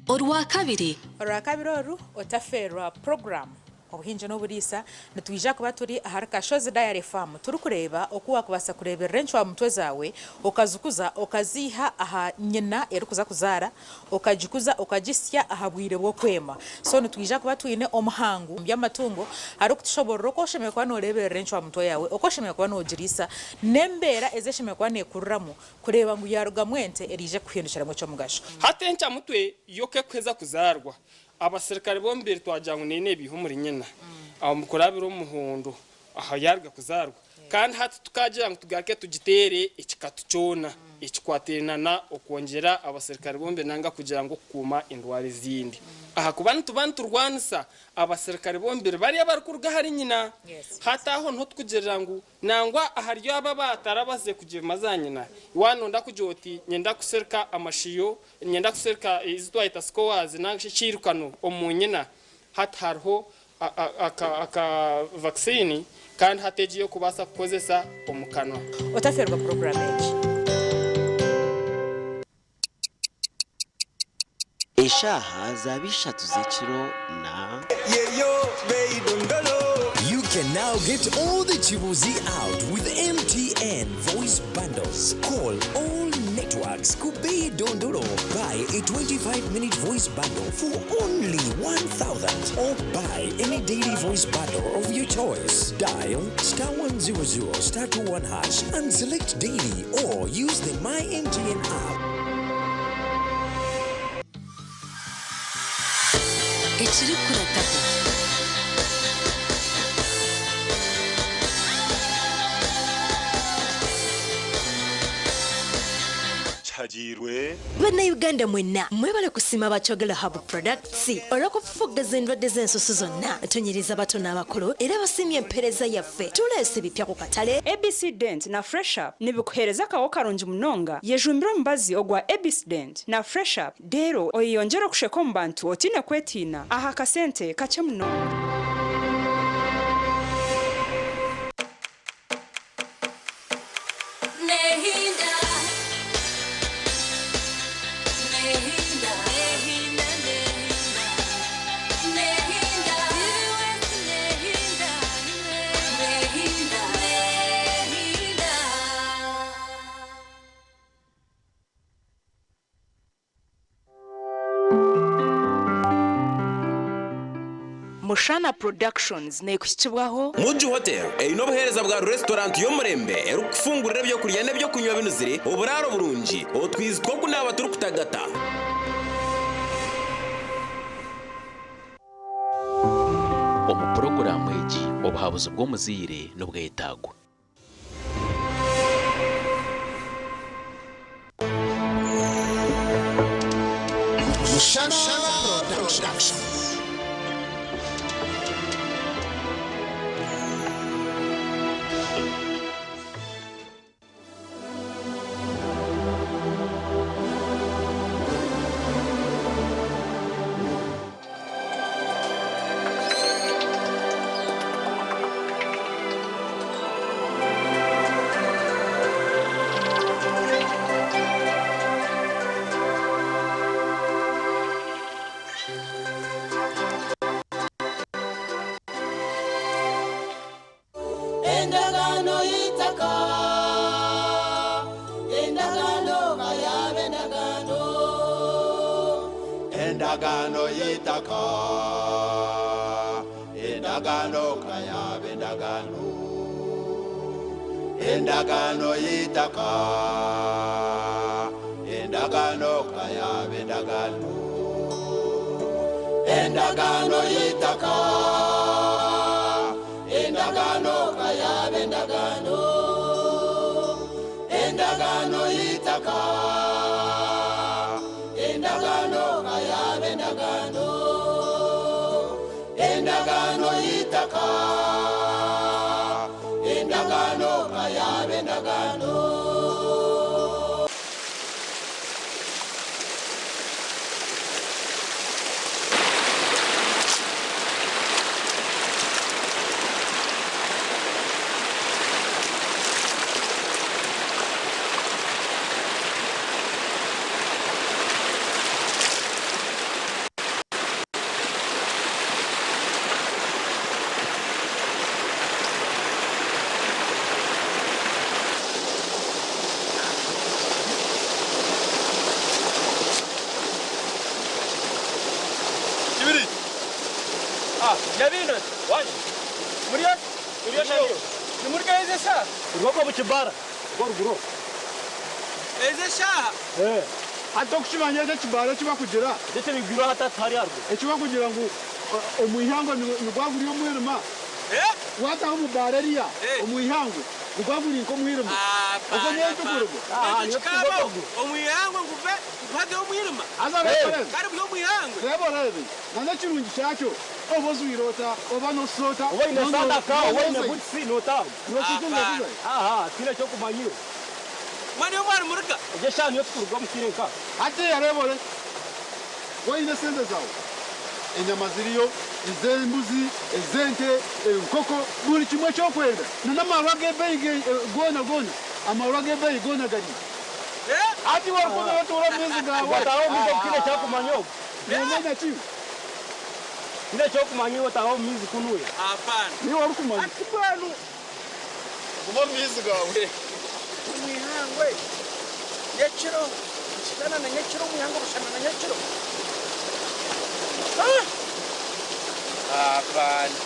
[SPEAKER 12] Orwakabiri.
[SPEAKER 11] Orwakabiri oru otafeerwa puroguraamu Obuhingi n'Oburiisa nitwija kuba turi ahari Kashozi Diary Farm turikureeba oku waakubaasa kureeberera encwamutwe zaawe okazikuza okaziiha aha nyina erikuza kuzaara okagikuza okagisya aha bwire bw'okwema. So nitwija kuba twine omuhangu omu by'amatungo arikutushoboorora oku oshemereire kuba nooreeberera encwamutwe yaawe, oku oshemereire kuba noogiriisa n'embeera ezi eshemereire kuba neekuriramu Kureeba ngu yaarugamu ente eraije kukuhindukiramu eky'omugasho.
[SPEAKER 13] Hati encamutwe yo ku ekuheza kuzaarwa, abasirikare b'omubiri twagira ngu neine ebiiha omuri nyina omu kurabira omu muhondo aho yaaruga kuzaarwa. Kandi hati tukaagira ngu tugaruke tugiteere ekikatu kyona ekikwataine na okwongyera abasirikare b'omubiri nanga kugira ngu okukuuma endwara ezindi. Ahakuba nituba niturwanisa abasirikare b'omubiri bariya abarikuruga ahari nyina. Hati aho niho tukugirira ngu Nangwa ahari abo abatarabazize kugyema za nyina, waanonda kugira oti, Nyenda kusereka amashiyo, nyenda kusereka ezi twayeta sikowazi nanga shi ekiirukano omu nyina, hati hariho aka vaccine kandi hati egi ey'okubaasa kukozesa omu kanwa.
[SPEAKER 11] Otafeerwa puroguraamu egi.
[SPEAKER 21] Eshaaha zaaba ishatu z'ekiro na.
[SPEAKER 5] can now get all the Chibuzi out with MTN voice bundles. Call all networks Kubei Dondoro. Buy a 25-minute voice bundle for only 1,000 or buy any daily voice bundle of your choice. Dial star 100 star 21 hash and select daily or use the My MTN app.
[SPEAKER 12] Ekirikurataho.
[SPEAKER 9] Kihagiirwe.
[SPEAKER 21] Bannayuganda mwenna mwebale kusiima ba Kyogero Hub Products olw'okufufuggaza endwadde z'ensusu zonna. Tunyiriza abato n'abakulu era basiimye empeereza yaffe. Tuleese ebipya ku katale.
[SPEAKER 22] ABC Dent na Fresh Up nibikuheereza akaho karungi munonga. Yejumbire omubazi ogwa ABC Dent na Fresh Up reero oyeyongyere okusheka omu bantu otiine kwetiina aha kasente kakye munonga.
[SPEAKER 34] Nehinda, nehinda, nehinda, nehinda, nehinda, nehinda, nehinda.
[SPEAKER 11] Mushana Productions neekuhikibwaho
[SPEAKER 10] Muji Hotel eine obuheereza bwa restaurant y'omurembe erikufungurira ebyokurya n'ebyokunywa binuzire, oburaaro burungi, otwizi tw'okunaaba turikutagata.
[SPEAKER 23] Omu puroguraamu egi obuhabuzi bw'omuzaire nibwetagwa.
[SPEAKER 34] Mushana Production.
[SPEAKER 24] Endagaano y'eitaka, endagaano kayabe endagaano,
[SPEAKER 9] Endagaano y'eitaka, endagaano kayabe endagaano, endagaano y'eitaka, endagaano kayabe endagaano, endagaano y'eitaka, endagaano kayabe endagaano, endagaano y'eitaka, endagaano kayabe endagaano, endagaano y'eitaka, endagaano kayabe endagaano.
[SPEAKER 25] Kibiri. Ah, yabino. Wanje. Muriyo? Muriyo shaniyo. Ni muri kaeze sha?
[SPEAKER 26] Urwako mu kibara. Rwo ruguru.
[SPEAKER 25] Eze sha.
[SPEAKER 26] Eh.
[SPEAKER 27] Hati okukimanya ekyo ekibara ekibakugira
[SPEAKER 26] Ndetse bigwira hatatu hari haruguru.
[SPEAKER 27] Ekibakugira ngu omwihangwe nigwaguri omwirima, wataho omubaara eriya omwihangwe nigwaguri nk'omwirima, ogwo niyo tukurugo.
[SPEAKER 25] Ekyo omwihangwe nguve nguhage omwirima.
[SPEAKER 27] Haza reeba.
[SPEAKER 25] Kari buri omwihangwe.
[SPEAKER 27] Reeba oreebe nan'ekirungi kyakyo, oba ozwire ota oba nosota.
[SPEAKER 26] Oba oine sadaka, oba oine butsi notaho.
[SPEAKER 27] Nokitunga.
[SPEAKER 26] Aha, tine ekyokumanyire.
[SPEAKER 25] Mwana y'omwana muriga.
[SPEAKER 26] Egyo eshaaha niyo tukuruga omu kiire nka.
[SPEAKER 27] Hati yareeba ore woine sente zawe, enyama ziriyo, ez'embuzi, ez'ente, enkoko, buri kimwe ekyokwenda, nan'amarwa g'ebeeyi goona goona, amarwa g'ebeeyi goona gariyo. Hati warikuza batuura omu maizi gawe.
[SPEAKER 26] Wataho omuze kukira ekyakumanya ogwo.
[SPEAKER 27] Nomanya ki?
[SPEAKER 26] Tihaine ekyokumanya iwe otaaha omu maizi kunuya.
[SPEAKER 25] Hapana.
[SPEAKER 27] Niiwe orikumanya.
[SPEAKER 25] Ati mbwenu
[SPEAKER 27] Guma omu maizi gaawe.
[SPEAKER 25] Omu ihangwe nyekiro nikitana na nyekiro omu ihangwe obushana na nyekiro. Ah! Hapana.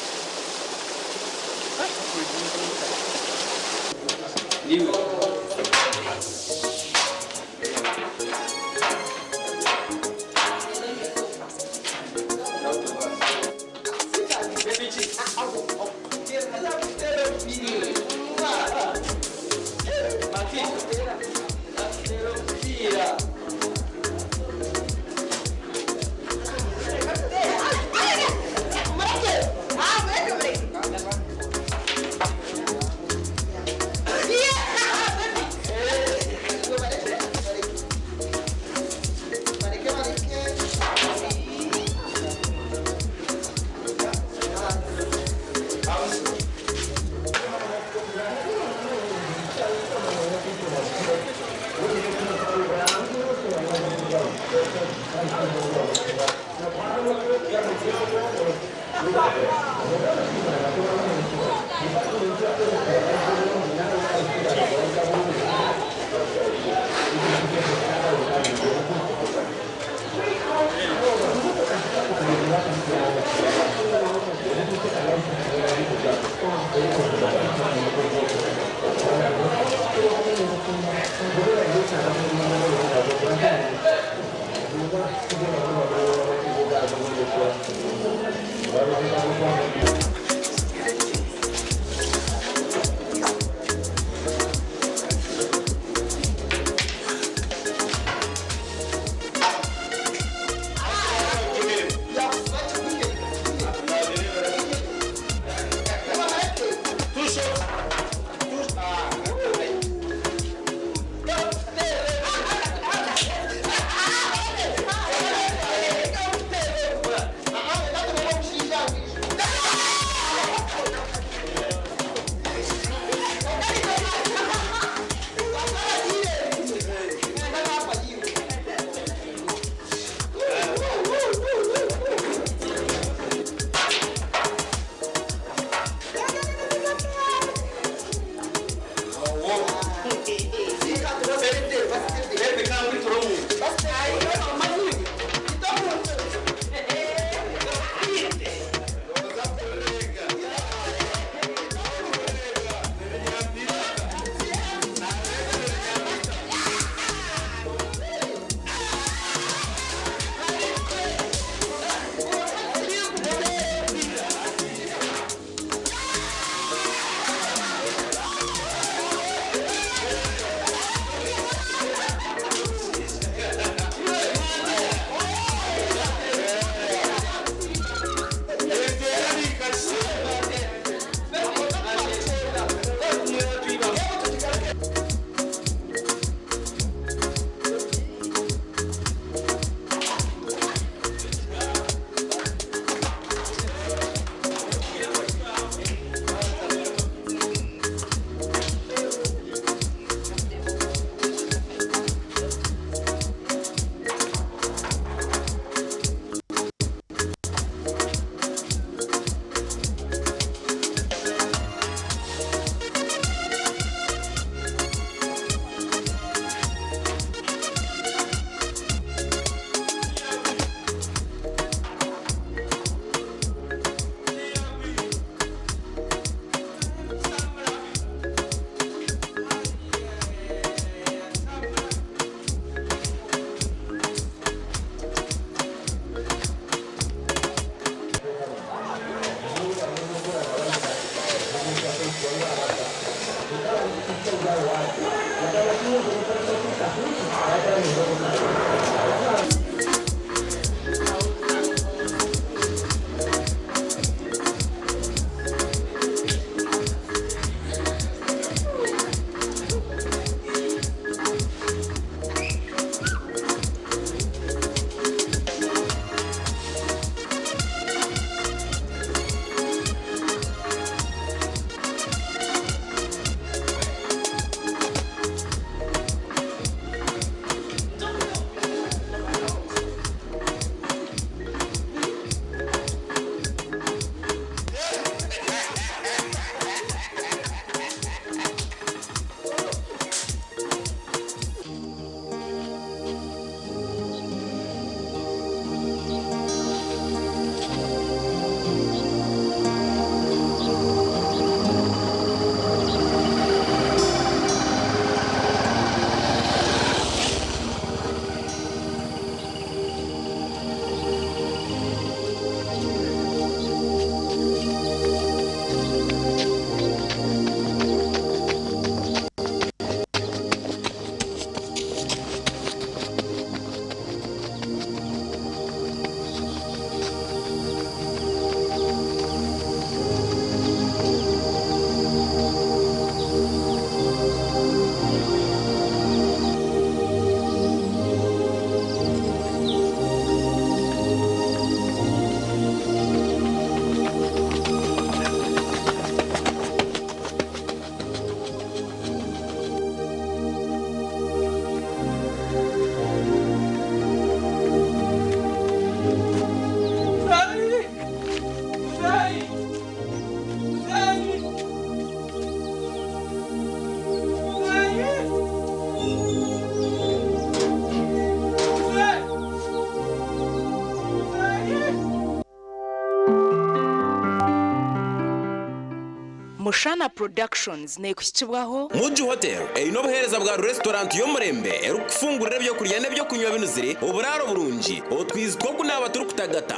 [SPEAKER 11] Mushana Productions neekuhikibwaho.
[SPEAKER 10] Muji Hotel eine obuheereza bwa restaurant y'omurembe erikukufungurira ebyokurya n'ebyokunywa binuzire, oburaaro burungi, otwizi tw'okunaaba turikutagata.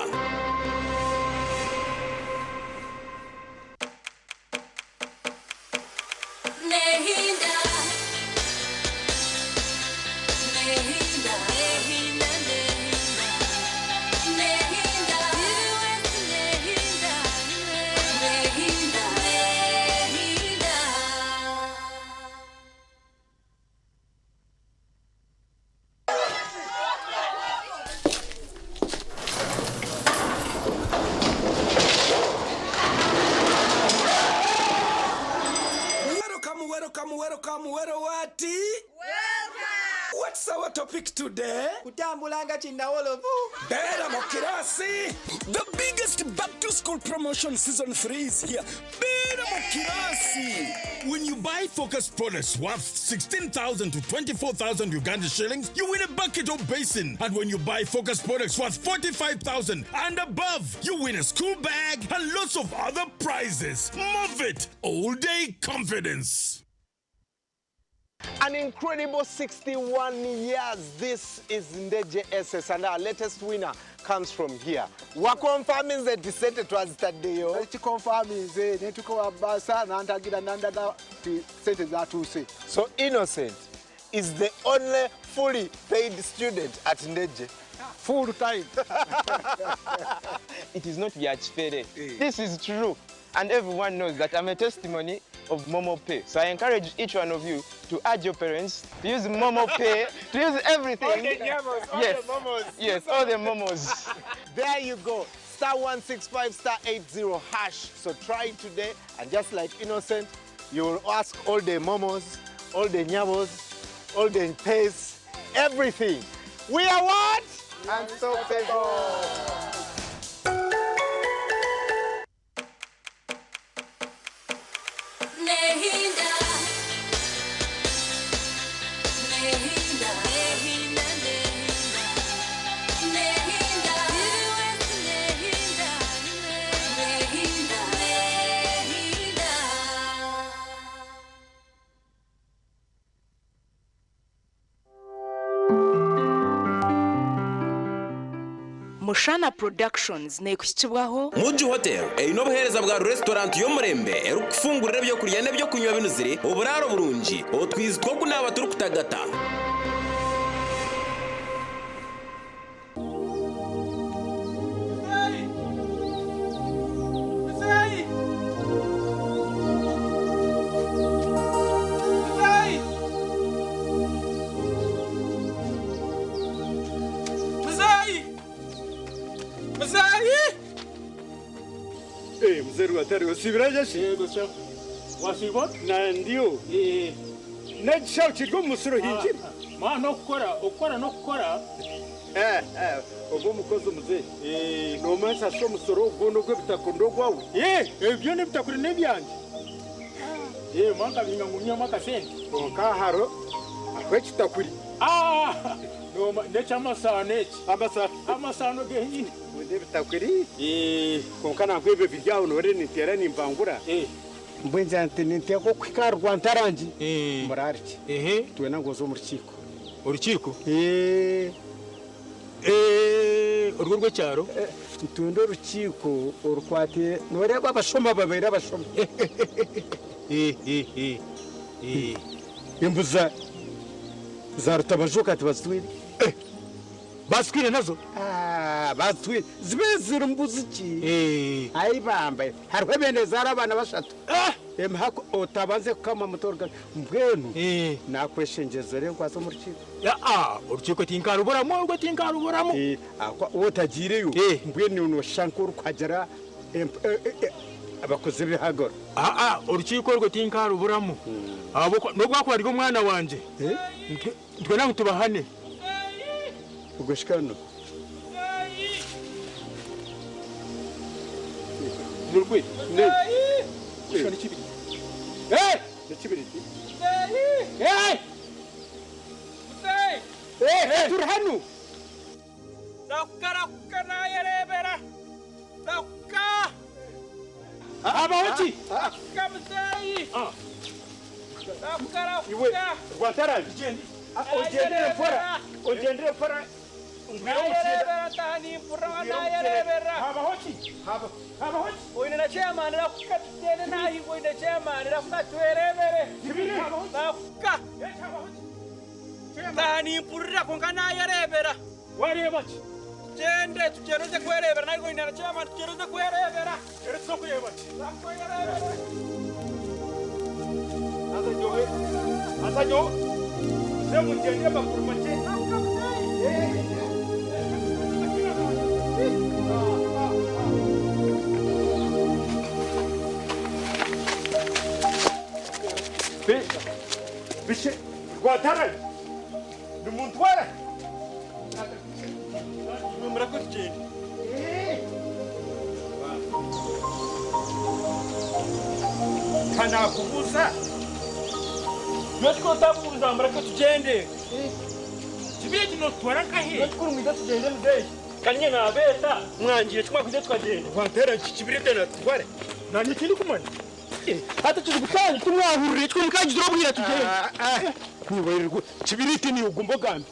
[SPEAKER 24] Nehinda. Nehinda. Nehinda. Nehinda. Nehinda. Nehinda. Nehinda.
[SPEAKER 9] Welcome, welcome, welcome, welcome, what? Welcome! What's our topic today?
[SPEAKER 2] Kutambula nga kinnawolovu.
[SPEAKER 9] Beera mu kirasi. The biggest back to school promotion season 3 is here. Beera mu kirasi.
[SPEAKER 4] When you buy Focus products worth 16,000 to 24,000 Uganda shillings, you win a bucket or basin. And when you buy Focus products worth 45,000 and above, you win a school bag and lots of other prizes. Move it! All day confidence.
[SPEAKER 6] An incredible 61 years. This is Ndeje SS, and our latest winner comes from here. Wakonfaminze nti sente twazitaddeyo.
[SPEAKER 27] Kikonfaminze ne tukowa basa nantagira nandaga ti sente zatuuse.
[SPEAKER 6] So Innocent is the only fully paid student at Ndeje.
[SPEAKER 27] Full time.
[SPEAKER 25] It is not Biachifere. This is true. And everyone knows that I'm a testimony of Momo Pay. So I encourage each one of you to add your parents, to use Momo Pay, to use everything.
[SPEAKER 6] All the nyamos, all
[SPEAKER 25] yes.
[SPEAKER 6] the momos.
[SPEAKER 25] Yes, all the momos.
[SPEAKER 6] There you go. Star 165 star 80 hash. So try it today, and just like Innocent, you will ask all the momos, all the nyamos, all the pays, everything. We are what? Unstoppable.
[SPEAKER 24] Nehinda. Nehinda. Nehinda. Nehinda. Nehinda. Nehinda. Nehinda.
[SPEAKER 11] Mushana Productions neekuhikibwaho.
[SPEAKER 10] Muji Hotel eine obuheereza bwa restaurant y'omurembe erikukufungurira ebyokurya n'ebyokunywa binuzire, oburaaro burungi, otwizi tw'okunaaba turikutagata.
[SPEAKER 13] Muzeyi! Muzeyi!
[SPEAKER 27] Eh, mzee Rwatari osibiraje shi?
[SPEAKER 26] Yego sha. Wasibwa?
[SPEAKER 27] Na ndio.
[SPEAKER 26] Eh.
[SPEAKER 27] N'ekishaho kiri omu musuro hingire.
[SPEAKER 26] Ma nokukora, okukora nokukora.
[SPEAKER 27] Eh, eh, ogwo omukozi muzeeyi. Eh, nomansa sho omusoro ogwo n'ogw'ebitako ndogwawe.
[SPEAKER 26] Eh, ebyo n'ebitakuri n'ebyanje. Eh, mwaka binga ngumya mwaka sente.
[SPEAKER 27] Konka haro aho ekitakuri.
[SPEAKER 26] Ah! Noma n'ekyamasano eki.
[SPEAKER 27] Amasano.
[SPEAKER 26] Amasano genyine.
[SPEAKER 27] Wende ebitakuri. Eh, konka nangwa ebyo biryaho nore nintera nimbangura.
[SPEAKER 26] Eh.
[SPEAKER 27] Mbwenza nti ninteekwa okuhika rwantarangi. Murariki. Twena ngoza omu rukiiko.
[SPEAKER 26] Orukiiko?
[SPEAKER 27] Eh.
[SPEAKER 26] Eh, urwo rw'ekyaro?
[SPEAKER 27] Ntunda orukiiko orukwatire noreeba abashoma babaire abashoma. Embuza za rutabajuka tibazitwire.
[SPEAKER 26] Bazitwire nazo?
[SPEAKER 27] Bazitwire. Zibe ziri mbuzi ki? Ayi bambaye. Hariho ebende zaara abaana bashatu. Emihako otabanze kukama mutorga mbwenu nakweshengyeza rero nkwaza omu rukiiko.
[SPEAKER 26] Orukiiko tinkaruburamu orwo tinkaruburamu.
[SPEAKER 27] Wotagiireyo mbwenu noshusha nk'orikuhagira abakozi b'ebihagaro.
[SPEAKER 26] Orukiiko orwo tinkaruburamu. N'obwakuba ari omwana wangye. Twena ngu tubahane.
[SPEAKER 27] Ugoshika no.
[SPEAKER 26] Nurukwe.
[SPEAKER 27] Ne.
[SPEAKER 26] Ushika n'ikibiri. Eh!
[SPEAKER 27] N'ikibiriti.
[SPEAKER 26] Eh!
[SPEAKER 27] Eh, turi hano.
[SPEAKER 13] Rahuka, rahuka, nayerebera. Rahuka!
[SPEAKER 26] Habaho ki? Iwe Rwantarabi, ogyendere mpora, ogyendere mpora.
[SPEAKER 13] Habaho ki?
[SPEAKER 26] Habaho ki?
[SPEAKER 13] Oine na chairman rakuka tugende nahigo oine chairman rakuka twerebere. Rakuka. Tanimpurira konka nayerebera.
[SPEAKER 26] Wareba ki?
[SPEAKER 13] Tugende tugende oze kwerebera nahigo oine na chairman tugende oze kwerebera.
[SPEAKER 26] Tugende tuze kureba ki?
[SPEAKER 13] Rakwerebera.
[SPEAKER 26] Haza nyowe. Haza nyowe. Ze mugyendere makuru makye. Bishe Rwantarabi nimuntwara.
[SPEAKER 13] Murako tugende.
[SPEAKER 26] Kanakubuza.
[SPEAKER 13] Notikotabuza murako tugende.
[SPEAKER 26] Kibiri kinotwara nkahe?
[SPEAKER 13] Notikuru mwiza tugende muzeyi. Kanye nabeta mwangiye kimwe kuze tukagenda.
[SPEAKER 26] Rwantara kibiri natware. Nanye kindi kumanya.
[SPEAKER 13] Hata tuzigutanye tumwahurire twumukagizira obwira tugende.
[SPEAKER 26] Niwererwe kibiriti ni ugomba gambe.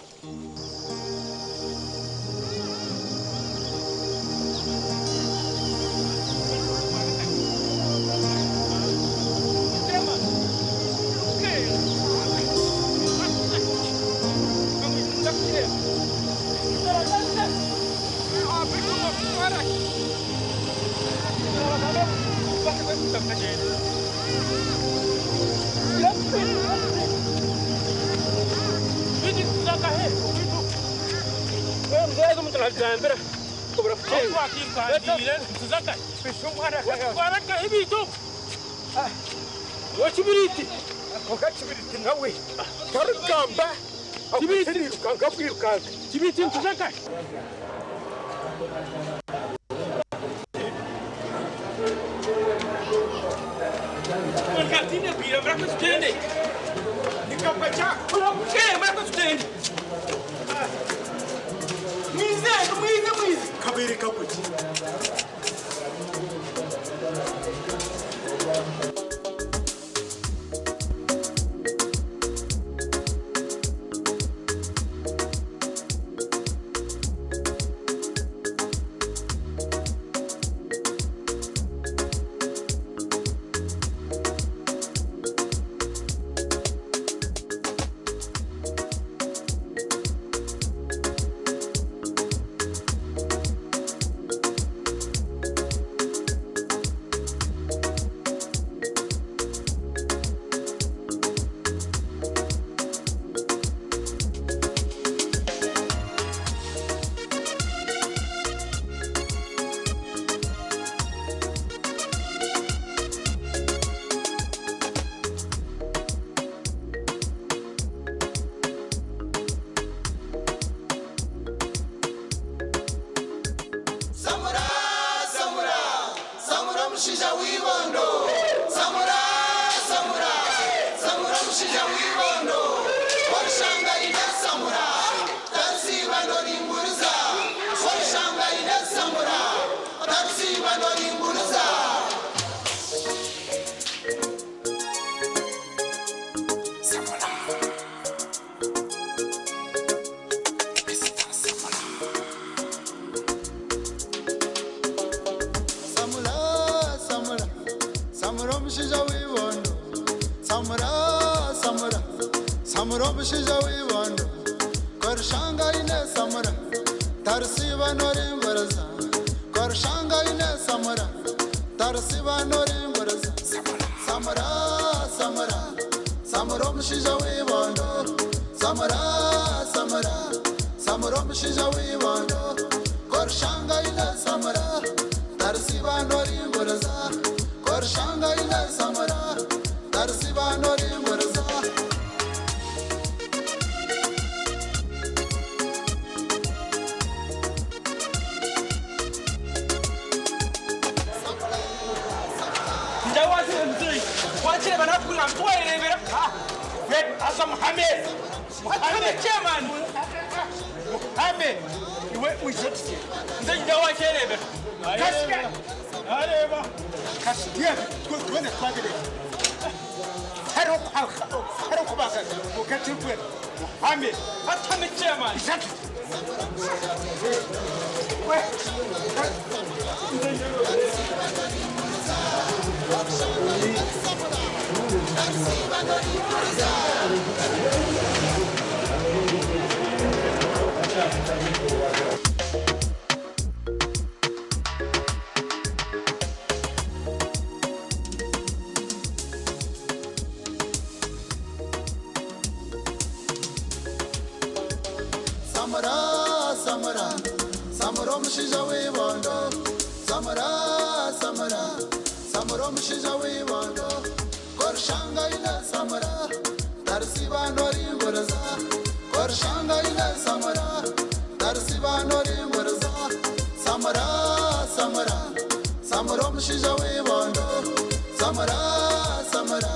[SPEAKER 26] Kibiriti konka kibiriti nawe tarugamba kibiriti bwirukanga kibiriti ntuzaka.
[SPEAKER 13] Katine bwira murako tugende.
[SPEAKER 26] Nikapacha.
[SPEAKER 13] Murako tugende. Mwize mwize mwize.
[SPEAKER 26] Kabiri kakuki.
[SPEAKER 2] Samura, Samura, Samura mushinja w'ibondo. Samura, Samura, Samura mushinja w'ibondo. Warushanga ine Samura, tarusiba norimburuza. Warushanga ine Samura, tarusiba norimburuza.
[SPEAKER 27] Samura, Samura, Samura omushaija w'ibondo. Samura, Samura, Samura omushaija w'ibondo. Korushanga aine Samura, tarusiba noringoroza. Korushanga aine Samura, tarusiba noringoroza. Samura, Samura, Samura omushaija w'ibondo. Samura, Samura, Samura omushaija w'ibondo. Korushanga aine Samura, tarusiba noringoroza. Korushanga aine Samura, tarusiba noringoroza.
[SPEAKER 13] Njawazire mzeyi. Wakireba nakugura ntwerebera.
[SPEAKER 26] Asa Muhammed.
[SPEAKER 13] Muhammed chairman.
[SPEAKER 26] Muhammed. Iwe wisotike.
[SPEAKER 13] Nze njawakirebera.
[SPEAKER 26] Kasika. Areba.
[SPEAKER 3] Twena twabireka. Hariho kubangaza. Ukachirwe. Muhame.
[SPEAKER 13] Atame chairman.
[SPEAKER 3] Exactly.
[SPEAKER 2] Samura, Samura, Samura omushaija w'ibondo. Samura, Samura, Samura omushaija w'ibondo. Korushanga aine Samura, tarisiba noringuriza. Korushanga aine Samura, tarisiba noringuriza. Samura, Samura, Samura omushaija w'ibondo. Samura, Samura,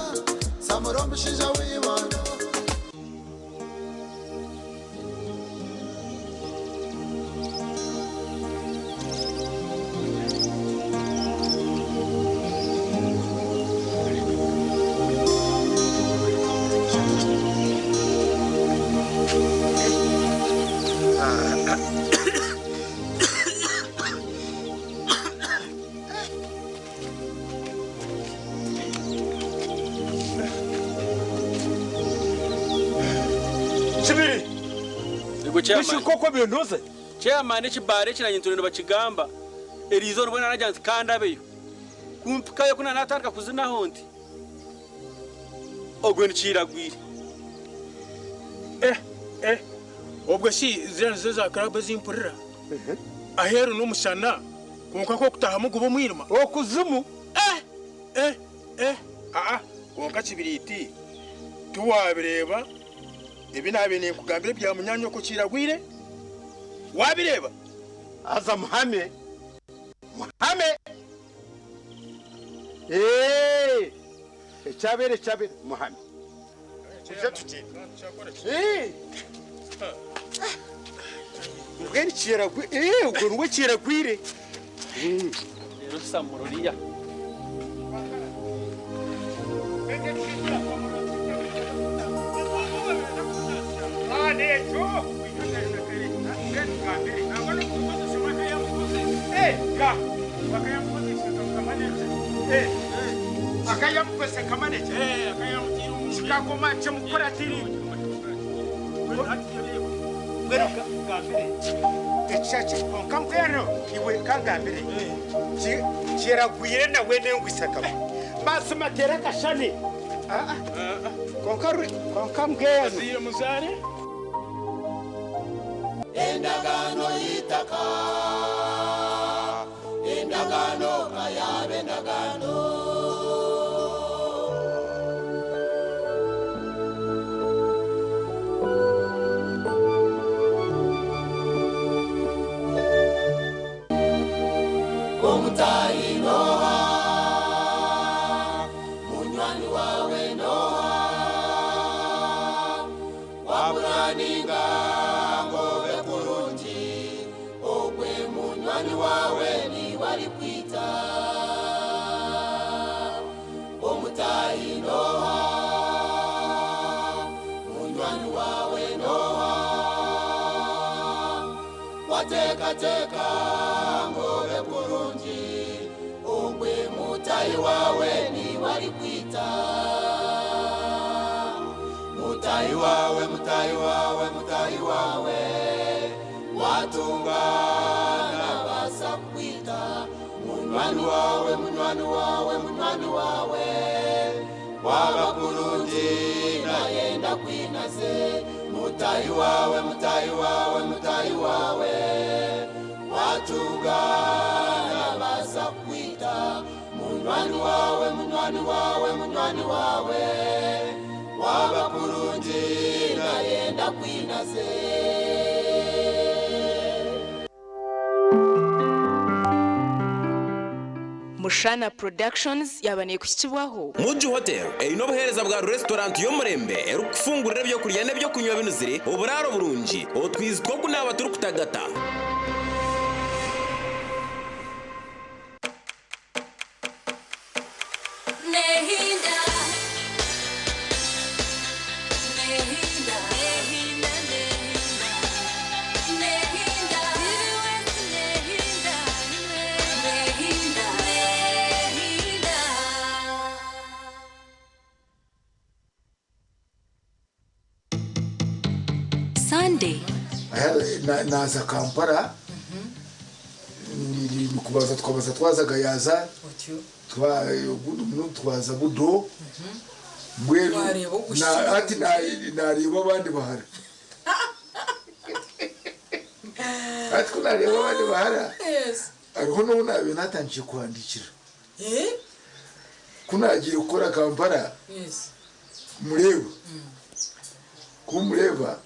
[SPEAKER 2] Samura omushaija w'ibondo.
[SPEAKER 3] Kibiri.
[SPEAKER 7] Yego chairman.
[SPEAKER 3] Bishikoko bintuze.
[SPEAKER 7] Chairman ekibara eki nanye turi nibakigamba. Eriizo rubona naragira nti kandi abeyo. Kumpikayo kuna natandika kuzinaho nti. Ogwe nikiragwire.
[SPEAKER 26] Obwo si ziriya nizo za club zimpurira aheeru n'omushana kwonka kokutahamu guba omwirima
[SPEAKER 3] okuzimu
[SPEAKER 26] aa kwonka kibiriiti tiwabireeba ebi naabiire ninkugambira ebya munyanya oko kiragwire wabireeba
[SPEAKER 3] Aza muhame. Muhame. Ekyabere ekyabere muhame. Ije tukiri. Mbwenu kiragwire. Ubwo nuwe kiragwire.
[SPEAKER 7] Rero samuroriya.
[SPEAKER 3] Akayamukozesa kamaneke. Kikagoma kimukora tiri. Mbwenu gambire. Ekishaki konka mbwenu iwe kangambire. Kiragwire nawe nengwisakamo. Mazima tera akashani. Konka konka mbwenu.
[SPEAKER 26] Aziire muzare.
[SPEAKER 2] Endagaano y'eitaka endagaano kayabe endagaano omutayi noha munywani wawe noha waburaninga ngobe kurungi ogwe munywani wawe niwali kwita omutayi noha munywani wawe noha watekateka ngobe kurungi ogwe mutayi wawe niwali kwita mutayi wawe mutayi wawe mutayi wawe watungana basa kwita munywani wawe munywani wawe munywani wawe waba kurungi nayenda kwinaze mutayi wawe mutayi wawe mutayi wawe watungana basa kwita munywani wawe munywani wawe munywani wawe waba kurungi nayenda kwinaze.
[SPEAKER 14] Mushana Productions yabaniye kushyikibwaho.
[SPEAKER 10] Muji Hotel erina obuheereza bwa restaurant y'omurembe erikufungurira ebyokurya n'ebyokunywa binuzire oburaaro burungi otwizi tw'okunaaba turikutagata.
[SPEAKER 24] Nehinda. Nehinda. Nehinda. Nehinda. Nehinda. Nehinda. Nehinda.
[SPEAKER 21] Sunday.
[SPEAKER 1] Naza Kampala nikubaza twabaza twaza Gayaza twaza Budo mbwenu ati nareba abandi bahara ati ko nareba abandi bahara hariho n'ubu nabe natangiye kuhandikira ko nagiye gukora Kampala mureba kumureba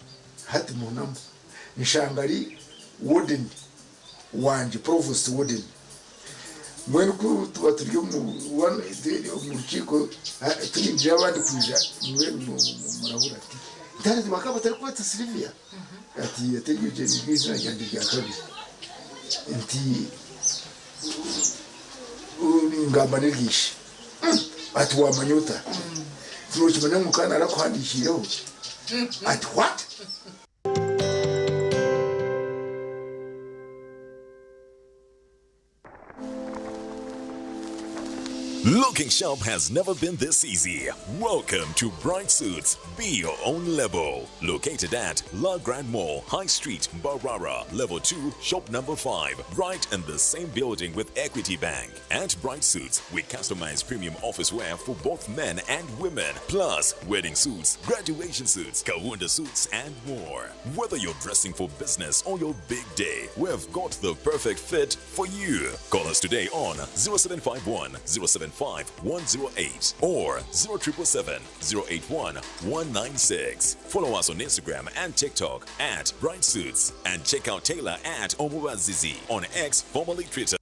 [SPEAKER 1] hati munamu nshangari warden wanje provost warden mbwenu ko tuba turi mu rukiko turinjira abandi kuja mbwenu murabura ati ntare bakaba batari kweta Sylvia ati yategereje n'izina ryanjye rya kabiri nti ingamba nirwishe ati wamanyuta nukimenya mukana arakuhandikiyeho ati what.
[SPEAKER 8] Looking sharp has never been this easy. Welcome to Bright Suits. Be your own level. Located at La Grand Mall, High Street, Barara, Level 2, Shop Number 5, right in the same building with Equity Bank. At Bright Suits, we customize premium office wear for both men and women, plus wedding suits, graduation suits, Kawunda suits, and more. Whether you're dressing for business or your big day, we've got the perfect fit for you. Call us today on 0751 075 108 or 0777 081 196. Follow us on Instagram and TikTok at Bright Suits and check out Taylor at Omuwazizi on X, formerly Twitter.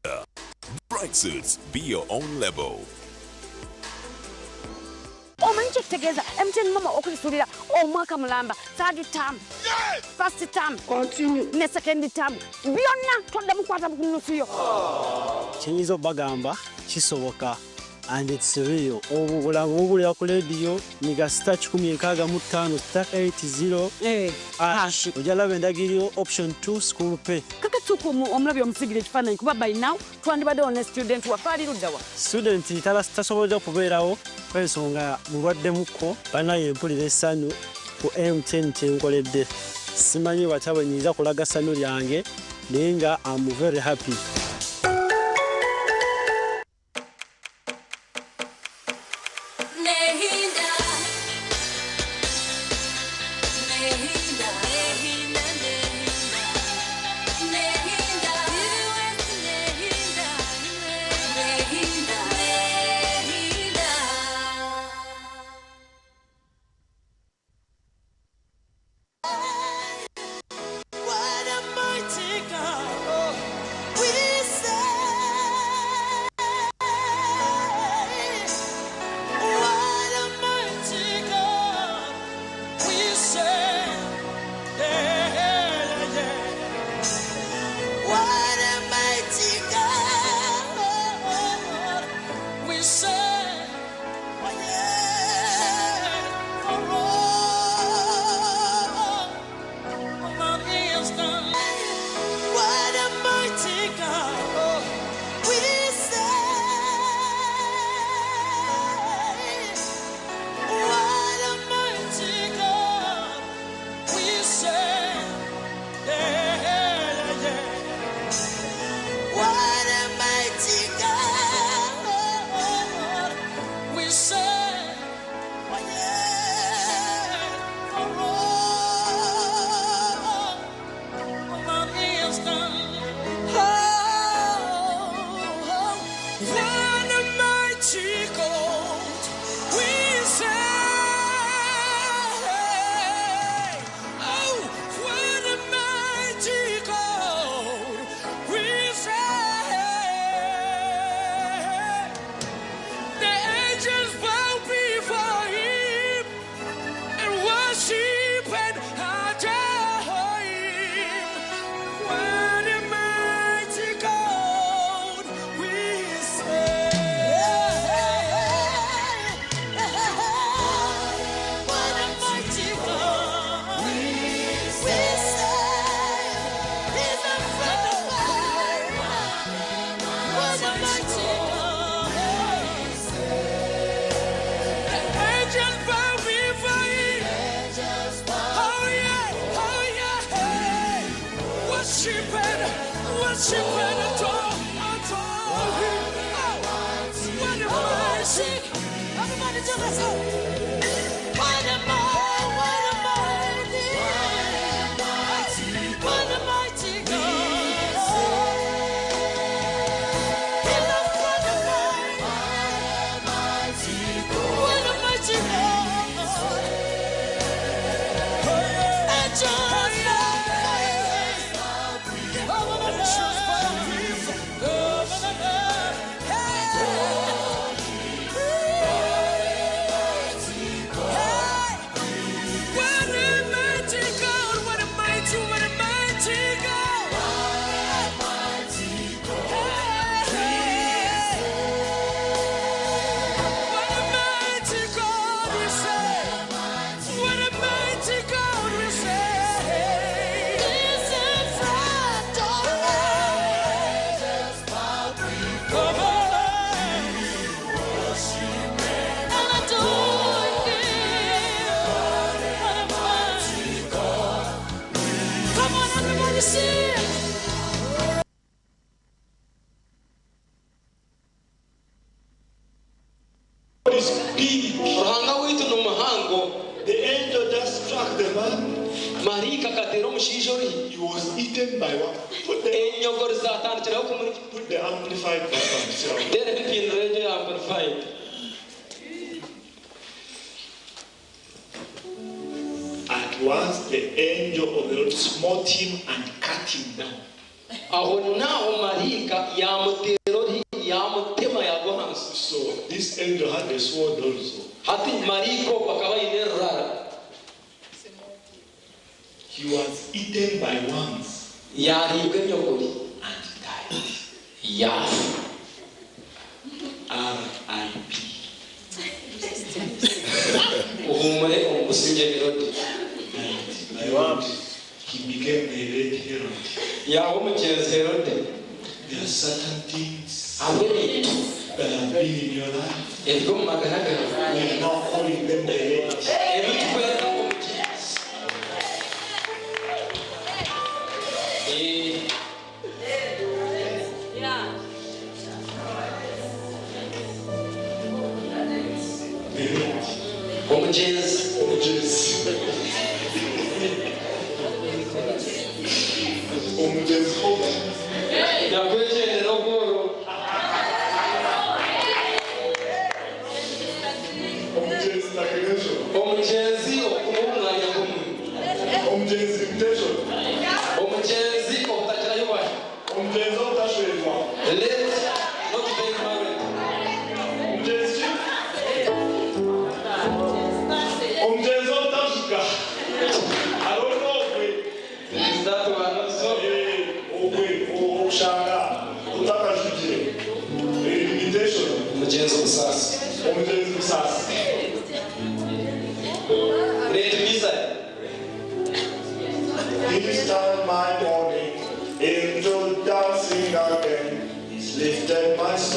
[SPEAKER 8] Bright Suits, be your own level.
[SPEAKER 15] Omanyi kyekitegeeza MTN mama okusasulira omwaka mulamba third term, first term, ne second term byonna toddamu kwata ku nusu yo.
[SPEAKER 16] Kyenyinza obagamba kisoboka and it's real. Obwo bulamu bubulira ku rediyo niga star 165 star 80 hash ojja laba endagiriro option 2 school pay.
[SPEAKER 15] Kakatuuka omulabi omusigira ekifaananyi kuba by now twandibaddewo ne student waffe ali ludda wa?
[SPEAKER 16] Student tasobodde kubeerawo kw'ensonga mulwaddemukko banaye mpulira essanyu ku MTN kyenkoledde. Simanyi watya bwe nnyinza kulaga ssanyu lyange naye nga am very happy.
[SPEAKER 24] Nehinda. Nehinda. Nehinda. Nehinda. Nehinda. Nehinda. Nehinda.
[SPEAKER 17] What a mighty God. We
[SPEAKER 2] Worship and worship and adore, adore Him. Oh, what a mighty!
[SPEAKER 24] Everybody do this. What a mighty, what a mighty, what a mighty God. In the front of what a mighty God. And just
[SPEAKER 2] What a mighty God! What a mighty, what a mighty God! What a mighty God we serve! What a mighty God we serve!
[SPEAKER 24] This is
[SPEAKER 2] Come on.
[SPEAKER 24] Come on, everybody, sing.
[SPEAKER 5] Ruhanga waitu ni muhango.
[SPEAKER 12] The angel just struck the man.
[SPEAKER 5] Marika akatera omushaija ori.
[SPEAKER 12] He was eaten by what? Put the,
[SPEAKER 5] Enyogori zatandikiraho kumurya.
[SPEAKER 12] put the amplified version.
[SPEAKER 5] Tera empindura egyo ya amplified.
[SPEAKER 12] At once the angel of the Lord smote him and cut him down.
[SPEAKER 5] Aho naho marika yamutera ori yamutema yagwa hansi.
[SPEAKER 12] So this angel had a sword also.
[SPEAKER 5] Hati marika ogwo akaba aine rurara.
[SPEAKER 12] He was eaten by worms
[SPEAKER 5] Yaribwa enyogori.
[SPEAKER 12] and died.
[SPEAKER 5] Yafa.
[SPEAKER 12] R.I.P.
[SPEAKER 5] Uhumure omu businge Herode.
[SPEAKER 12] By worms. He became a red herod.
[SPEAKER 5] Yaba omugyenzi Herode.
[SPEAKER 12] There are certain things
[SPEAKER 5] Hariho ebintu
[SPEAKER 12] that have been in your life.
[SPEAKER 5] ebiri omu magara gawe.
[SPEAKER 12] We are now calling them the red.
[SPEAKER 5] Ebitukweta omugyenzi. Eh,
[SPEAKER 12] The red.
[SPEAKER 5] Omugyenzi.
[SPEAKER 12] Omugyenzi. Omugyenzi hoba.
[SPEAKER 5] Yakwekyendera obworo.
[SPEAKER 12] Omugyenzi stagnation.
[SPEAKER 5] Omugyenzi okuma omwanya gumwe.
[SPEAKER 12] Omugyenzi limitation.
[SPEAKER 5] Omugyenzi obutakirayo bwahi.
[SPEAKER 12] Omugyenzi obutashwerwa.
[SPEAKER 5] Let not being married.
[SPEAKER 12] Omugyenzi ki? Omugyenzi obutajuka. Hariho n'ogwe.
[SPEAKER 5] Is that one also?
[SPEAKER 12] Ogwe okushanga utakajugire. Limitation.
[SPEAKER 5] Omugyenzi obusaasi.
[SPEAKER 12] Omugyenzi busaasi.
[SPEAKER 5] Let me say.
[SPEAKER 12] He's turned my morning into dancing again. He's lifted my soul.